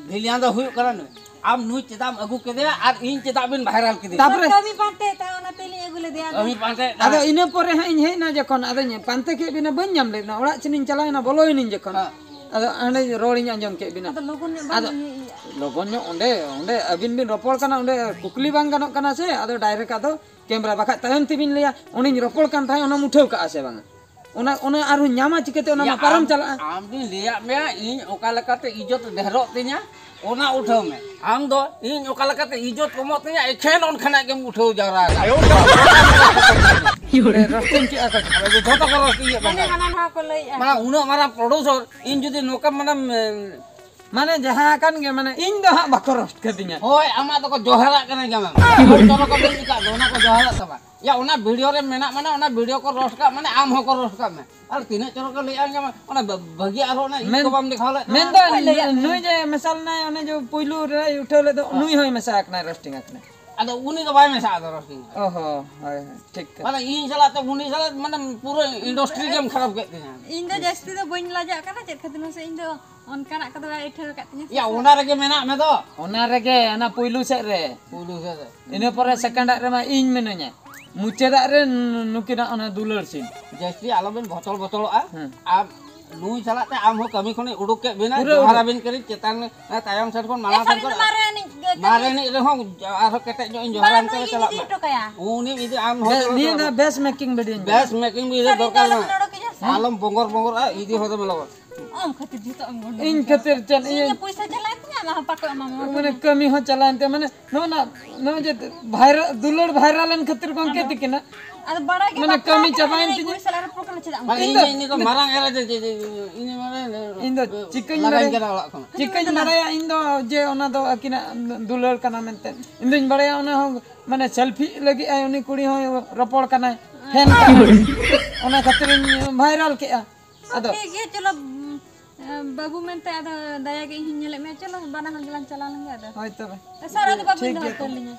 ᱵᱷᱤᱞᱤᱭᱟᱱ ᱫᱚ ᱦᱩᱭᱩᱜ ᱠᱟᱱᱟ ᱱᱩᱭ᱾ ᱟᱢ ᱱᱩᱭ ᱪᱮᱫᱟᱜ ᱮᱢ ᱟᱹᱜᱩ ᱠᱮᱫᱮᱭᱟ ᱟᱨ ᱤᱧ ᱪᱮᱫᱟᱜ ᱵᱤᱱ ᱵᱷᱟᱭᱨᱟᱞ ᱠᱮᱫᱮᱭᱟ? ᱛᱟᱯᱚᱨᱮ ᱠᱟᱹᱢᱤ ᱯᱟᱱᱛᱮ ᱛᱟᱦᱮᱸ, ᱚᱱᱟᱛᱮᱞᱤᱧ ᱟᱹᱜᱩ ᱞᱮᱫᱮᱭᱟ᱾ ᱠᱟᱹᱢᱤ ᱯᱟᱱᱛᱮ ᱟᱫᱚ ᱛᱟᱦᱮᱸ᱾ ᱤᱱᱟᱹ ᱯᱚᱨᱮ ᱦᱟᱸᱜ ᱤᱧ ᱦᱮᱡ ᱮᱱᱟ ᱡᱚᱠᱷᱚᱱ, ᱟᱫᱚᱧ ᱯᱟᱱᱛᱮ ᱠᱮᱫ ᱵᱤᱱᱟ, ᱵᱟᱹᱧ ᱧᱟᱢ ᱞᱮᱫ ᱵᱤᱱᱟ᱾ ᱚᱲᱟᱜ ᱥᱮᱱᱤᱧ ᱪᱟᱞᱟᱣᱮᱱᱟ, ᱵᱚᱞᱚᱭᱮᱱᱟᱹᱧ ᱡᱚᱠᱷᱚᱱ᱾ ᱦᱮᱸ᱾ ᱟᱫᱚ ᱦᱟᱸᱰᱮ ᱨᱚᱲᱤᱧ ᱟᱸᱡᱚᱢ ᱠᱮᱫ ᱵᱤᱱᱟ᱾ ᱟᱫᱚ ᱞᱚᱜᱚᱱ ᱧᱚᱜ ᱵᱟᱝ ᱟᱫᱚ ᱤᱭᱟᱹ, ᱤᱭᱟᱹ᱾ ᱞᱚᱜᱚᱱ ᱧᱚᱜ ᱚᱸᱰᱮ, ᱚᱸᱰᱮ ᱟᱹᱵᱤᱱ ᱵᱤᱱ ᱨᱚᱯᱚᱲ ᱠᱟᱱᱟ, ᱚᱸᱰᱮ ᱠᱩᱠᱞᱤ ᱵᱟᱝ ᱜᱟᱱᱚᱜ ᱠᱟᱱᱟ ᱥᱮ, ᱟᱫᱚ ᱰᱟᱭᱨᱮᱠᱴ ᱟᱫᱚ ᱠᱮᱢᱨᱟ, ᱵᱟᱠᱷᱟᱡ ᱛᱟᱭᱚᱢ ᱛᱮᱵᱤᱱ ᱞᱟᱹᱭᱟ, "ᱩᱱᱤᱧ ᱨᱚᱯᱚᱲ ᱠᱟᱱ ᱛᱟᱦᱮᱸᱫ, ᱚᱱᱟᱢ ᱩᱴᱷᱟᱹᱣ ᱠᱟᱜᱼᱟ ᱥᱮ ᱵᱟᱝᱟ?" ᱚᱱᱟ, ᱚᱱᱟ ᱟᱨᱦᱚᱸ ᱧᱟᱢᱟ ᱪᱤᱠᱟᱹᱛᱮ? ᱚᱱᱟ ᱭᱟ, ᱢᱟ ᱯᱟᱨᱚᱢ ᱟᱢ, ᱪᱟᱞᱟᱜᱼᱟ᱾ ᱟᱢ ᱫᱩᱧ ᱞᱟᱹᱭᱟᱫ ᱢᱮᱭᱟ, ᱤᱧ ᱚᱠᱟ ᱞᱮᱠᱟᱛᱮ ᱤᱡᱽᱡᱚᱛ ᱰᱷᱮᱨᱚᱜ ᱛᱤᱧᱟ, ᱚᱱᱟ ᱩᱴᱷᱟᱹᱣ ᱢᱮ᱾ ᱟᱢ ᱫᱚ ᱤᱧ ᱚᱠᱟ ᱞᱮᱠᱟᱛᱮ ᱤᱡᱽᱡᱚᱛ ᱠᱚᱢᱚᱜ ᱛᱤᱧᱟ, ᱮᱠᱷᱮᱱ ᱚᱱᱠᱟᱱᱟᱜ ᱜᱮᱢ ᱩᱴᱷᱟᱹᱣ ᱡᱟᱣᱨᱟ ᱟᱠᱟᱫᱟ᱾ ᱨᱳᱥᱴᱤᱝ ᱠᱮᱜᱼᱟ ᱠᱚ᱾ ᱟᱫᱚ ᱡᱷᱚᱛᱚ ᱠᱚ ᱨᱳᱥᱴᱤᱝ ᱮᱫ ᱢᱟᱱᱮ ᱠᱟᱱᱟ᱾ ᱦᱟᱱᱟ ᱱᱟᱣᱟ ᱠᱚ ᱞᱟᱹᱭᱮᱜᱼᱟ᱾ ᱢᱟᱱᱮ ᱩᱱᱟᱹᱜ ᱢᱟᱨᱟᱝ ᱯᱨᱚᱰᱩᱥᱚᱨ, ᱤᱧ ᱡᱩᱫᱤ ᱱᱚᱝᱠᱟ ᱢᱟᱱᱮᱢ, ᱢᱟᱱᱮ ᱡᱟᱦᱟᱸ ᱟᱠᱟᱱ ᱜᱮ, ᱢᱟᱱᱮ ᱤᱧ ᱫᱚ ᱦᱟᱸᱜ ᱵᱟᱠᱚ ᱨᱳᱥᱴ ᱠᱟᱫᱤᱧᱟ᱾ ᱦᱳᱭ, ᱟᱢᱟᱜ ᱫᱚᱠᱚ ᱡᱚᱦᱟᱨᱟᱜ ᱠᱟᱱᱟ ᱡᱟᱢᱟ᱾ ᱦᱚᱲ ᱠᱚ ᱵᱟᱠᱚ ᱞᱟᱹᱭ ᱟᱠᱟᱫ ᱫᱚ, ᱚᱱᱟ ᱠᱚ ᱡᱚᱦᱟᱨᱟᱜ ᱛᱟᱢᱟ᱾ ᱭᱟ, ᱚᱱᱟ ᱵᱷᱤᱰᱤᱭᱳ ᱨᱮ ᱢᱮᱱᱟᱜ ᱢᱟᱱᱮ, ᱚᱱᱟ ᱵᱷᱤᱰᱤᱭᱳ ᱠᱚ ᱨᱳᱥᱴ ᱠᱟᱜ ᱢᱟᱱᱮ, ᱟᱢ ᱦᱚᱸᱠᱚ ᱨᱳᱥᱴ ᱠᱟᱜ ᱢᱮ᱾ ᱟᱨ ᱛᱤᱱᱟᱹᱜ ᱪᱚᱨᱚᱠ ᱮ ᱞᱟᱹᱭᱮᱫᱼᱟ, ᱧᱟᱢᱟ, ᱚᱱᱟ ᱵᱷᱟ-, ᱵᱷᱟᱹᱜᱤ ᱟᱨᱦᱚᱸ ᱚᱱᱟ ᱤᱭᱟᱹ ᱢᱮᱱ-, ᱠᱚ ᱵᱟᱢ ᱫᱮᱠᱷᱟᱣ ᱞᱮᱫ ᱛᱟᱢᱟ᱾ ᱢᱮᱱᱫᱚ ᱚᱠᱚᱭ ᱞᱟᱹᱭᱟ? ᱱᱩᱭ ᱡᱮ ᱢᱮᱥᱟᱞ ᱮᱱᱟᱭ, ᱚᱱᱮ ᱡᱮ ᱯᱩᱭᱞᱩ ᱨᱮ ᱩᱴᱷᱟᱹᱣ ᱞᱮᱫ ᱫᱚ, ᱦᱮᱸ᱾ ᱱᱩᱭ ᱦᱚᱸᱭ ᱢᱮᱥᱟ ᱟᱠᱟᱱᱟᱭ, ᱨᱳᱥᱴᱤᱝ ᱟᱠᱟᱱᱟᱭ᱾ ᱟᱫᱚ ᱩᱱᱤ ᱫᱚ ᱵᱟᱭ ᱢᱮᱥᱟᱜᱼᱟ, ᱫᱚ ᱨᱳᱥᱴᱤᱝ᱾ ᱚ ᱦᱚᱸ, ᱦᱳᱭ, ᱦᱳᱭ, ᱴᱷᱤᱠ ᱠᱟᱛᱷᱟ᱾ ᱢᱟᱱᱮ ᱤᱧ ᱥᱟᱞᱟᱜ ᱛᱮ, ᱩᱱᱤ ᱥᱟᱞᱟᱜ, ᱢᱟᱱᱮ ᱯᱩᱨᱟᱹ ᱤᱱᱰᱟᱥᱴᱨᱤ ᱜᱮᱢ ᱠᱷᱟᱨᱟᱯ ᱠᱮᱫ ᱛᱤᱧᱟ᱾ ᱤᱧ ᱫᱚ ᱡᱟᱹᱥᱛᱤ ᱫᱚ ᱵᱟᱹᱧ ᱞᱟᱡᱟᱜ ᱠᱟᱱᱟ, ᱪᱮᱫ ᱠᱷᱟᱹᱛᱤᱨ ᱢᱟᱥᱮ ᱤᱧ ᱫᱚ ᱚᱱᱠᱟᱱᱟᱜ ᱠᱚᱫᱚ ᱵᱟᱭ ᱩᱴᱷᱟᱹᱣ ᱟᱠᱟᱫ ᱛᱤᱧᱟ ᱥᱮ ᱭᱟ, ᱥᱮ᱾ ᱚᱱᱟ ᱨᱮᱜᱮ ᱢᱮᱱᱟᱜ ᱢᱮ ᱫᱚ᱾ ᱚᱱᱟ ᱨᱮᱜᱮ, ᱚᱱᱟ ᱯᱩᱭᱞᱩ ᱥᱮᱫ ᱨᱮ᱾ ᱯᱩᱭᱞᱩ ᱥᱮᱫ ᱨᱮ᱾ ᱤᱱᱟᱹ ᱯᱚᱨᱮ ᱥᱮᱠᱮᱱᱰ ᱟᱜ ᱨᱮᱢᱟ ᱤᱧ ᱢᱤᱱᱟᱹᱧᱟ᱾ ᱢᱩᱪᱟᱹᱫᱟᱜ ᱨᱮ ᱱᱩ-, ᱱᱩᱠᱤᱱᱟᱜ ᱚᱱᱟ ᱫᱩᱞᱟᱹᱲ ᱥᱤᱱ᱾ ᱡᱟᱹᱥᱛᱤ ᱟᱞᱚᱵᱤᱱ ᱵᱷᱚᱛᱚᱲ ᱵᱷᱚᱛᱚᱲᱚᱜᱼᱟ᱾ ᱦᱮᱸ᱾ ᱟᱨ ᱱᱩᱭ ᱥᱟᱞᱟᱜ ᱛᱮ ᱟᱢ ᱦᱚᱸ ᱠᱟᱹᱢᱤ ᱠᱷᱚᱱᱤᱧ ᱩᱰᱩᱠ ᱠᱮᱫ ᱵᱤᱱᱟ, ᱯᱩᱨᱟᱹ ᱡᱚᱦᱟᱨ ᱩᱰᱩᱠ᱾ ᱟᱹᱵᱤᱱ ᱠᱟᱹᱱᱟᱹᱧ ᱪᱮᱛᱟᱱ, ᱛᱟᱭᱚᱢ ᱥᱮᱫ ᱠᱷᱚᱱ ᱢᱟᱲᱟᱝ ᱮᱱᱠᱷᱟᱱ ᱥᱮᱫ ᱠᱷᱚᱱ᱾ ᱤᱧ ᱢᱟᱨᱮ ᱟᱹᱱᱤᱡ ᱜᱮ ᱢᱟᱨᱮ ᱮᱱᱮᱡ ᱨᱮᱦᱚᱸ ᱟᱨᱦᱚᱸ ᱠᱮᱴᱮᱡ ᱧᱚᱜ ᱤᱧ ᱡᱚᱦᱟᱨᱟᱢ ᱠᱟᱱᱟ, ᱪᱟᱞᱟᱜ ᱢᱮ᱾ ᱩᱱᱤ ᱤᱫᱤ ᱟᱢ ᱦᱚᱸ ᱱᱤᱭᱟᱹ ᱫᱚ ᱵᱮᱥ ᱢᱮᱠᱤᱝ ᱵᱷᱤᱰᱤᱭᱳᱧ ᱵᱮᱥ ᱢᱮᱠᱤᱝ ᱵᱷᱤᱰᱤᱭᱳ ᱫᱚᱨᱠᱟᱨ ᱵᱟᱝ᱾ ᱟᱞᱚᱢ ᱵᱚᱸᱜᱚᱨ ᱵᱚᱸᱜᱚᱨᱟ, ᱤᱫᱤ ᱦᱚᱸ ᱫᱚᱢᱮ ᱞᱚᱜᱚᱱ᱾ ᱟᱢ ᱠᱷᱟᱹᱛᱤᱨ ᱡᱚᱛᱚ ᱟᱢ ᱜᱚᱸᱰᱚ ᱤᱧ ᱠᱷᱟᱹᱛᱤᱨ ᱪᱮᱫ? ᱤᱧ ᱤᱧ ᱯᱚᱭᱥᱟ ᱪᱟᱞᱟᱣᱮᱱ ᱛᱤᱧᱟ, ᱟᱢᱟᱜ ᱦᱚᱸ ᱯᱟᱠᱚ ᱮᱢᱟᱢᱟ᱾ ᱢᱟᱱᱮ ᱠᱟᱹᱢᱤ ᱦᱚᱸ ᱪᱟᱞᱟᱣᱮᱱ ᱛᱤᱧᱟ, ᱢᱟᱱᱮ ᱱᱚᱜᱼᱚ ᱱᱟ, ᱱᱚᱜᱼᱚᱭ ᱡᱮ ᱵᱷᱟᱭᱨᱟᱞ, ᱫᱩᱞᱟᱹᱲ ᱵᱷᱟᱭᱨᱟᱞᱮᱱ ᱠᱷᱟᱹᱛᱤᱨ ᱜᱚᱢᱠᱮ ᱛᱤᱠᱤᱱᱟᱜ᱾ ᱟᱫᱚ ᱵᱟᱲᱟᱭ ᱜᱮ ᱢᱟᱱᱮ ᱵᱟᱯᱞᱟ ᱠᱟᱹᱢᱤ ᱠᱟᱱᱟ, ᱪᱟᱵᱟᱭᱮᱱ ᱢᱟᱱᱮ ᱛᱤᱧᱟ᱾ ᱠᱩᱲᱤ ᱥᱟᱞᱟᱜ ᱨᱚᱯᱚᱲ ᱠᱟᱱᱟ, ᱪᱮᱫᱟᱜ ᱮᱢ ᱢᱟᱱᱮ ᱠᱩᱞᱤ? ᱤᱧ ᱫᱚ, ᱤᱧ ᱫᱚ ᱢᱟᱨᱟᱝ ᱮᱨᱟ ᱡᱮ, ᱡᱮ, ᱡᱮ, ᱤᱧ ᱢᱟᱱᱮ ᱤᱧ ᱫᱚ ᱪᱤᱠᱟᱹᱧ ᱞᱟᱜᱟᱧ ᱵᱟᱲᱟᱭᱟ? ᱠᱟᱱᱟ ᱚᱲᱟᱜ ᱠᱷᱚᱱᱟᱜ᱾ ᱪᱤᱠᱟᱹᱧ ᱵᱟᱲᱟᱭᱟ ᱤᱧ ᱫᱚ ᱡᱮ ᱚᱱᱟ ᱫᱚ ᱟᱹᱠᱤᱱᱟᱜ ᱫᱩᱞᱟᱹᱲ ᱠᱟᱱᱟ ᱢᱮᱱᱛᱮ᱾ ᱤᱧ ᱫᱩᱧ ᱵᱟᱲᱟᱭᱟ ᱚᱱᱟ ᱦᱚᱸ ᱢᱟᱱᱮ ᱥᱮᱞᱯᱷᱤ ᱞᱟᱹᱜᱤᱫ ᱟᱭ, ᱩᱱᱤ ᱠᱩᱲᱤ ᱦᱚᱸᱭ ᱨᱚᱯᱚᱲ ᱠᱟᱱᱟᱭ, ᱯᱷᱮᱱ ᱠᱟᱱᱟᱭ᱾ ᱚᱱᱟ ᱠᱷᱟᱹᱛᱤᱨᱤᱧ ᱵᱷᱟᱭᱨᱟᱞ ᱠᱮᱜᱼᱟ᱾ ᱟᱫᱚ ᱴᱷᱤᱠ ᱜᱮᱭᱟ, ᱪᱚᱞᱚ, ᱩᱢ, ᱵᱟᱹᱵᱩ ᱢᱮᱱᱛᱮ ᱟᱫᱚ ᱫᱟᱭᱟ ᱜᱮ ᱤᱧ ᱦᱚᱸᱧ ᱧᱮᱞᱮᱫ ᱢᱮᱭᱟ, ᱪᱚᱞᱚ ᱵᱟᱱᱟ ᱦᱚᱲ ᱜᱮᱞᱟᱝ ᱪᱟᱞᱟᱣ ᱞᱮᱱ ᱜᱮ ᱟᱫᱚ᱾ ᱦᱳᱭ ᱛᱚᱵᱮ᱾ ᱥᱟᱨ, ᱟᱫᱚ ᱵᱟᱹᱵᱩᱧ ᱴᱷᱤᱠ ᱫᱚᱦᱚ ᱜᱮᱭᱟ ᱩᱛᱟᱹᱨ ᱛᱚᱵᱮ᱾ ᱞᱤᱧᱟ᱾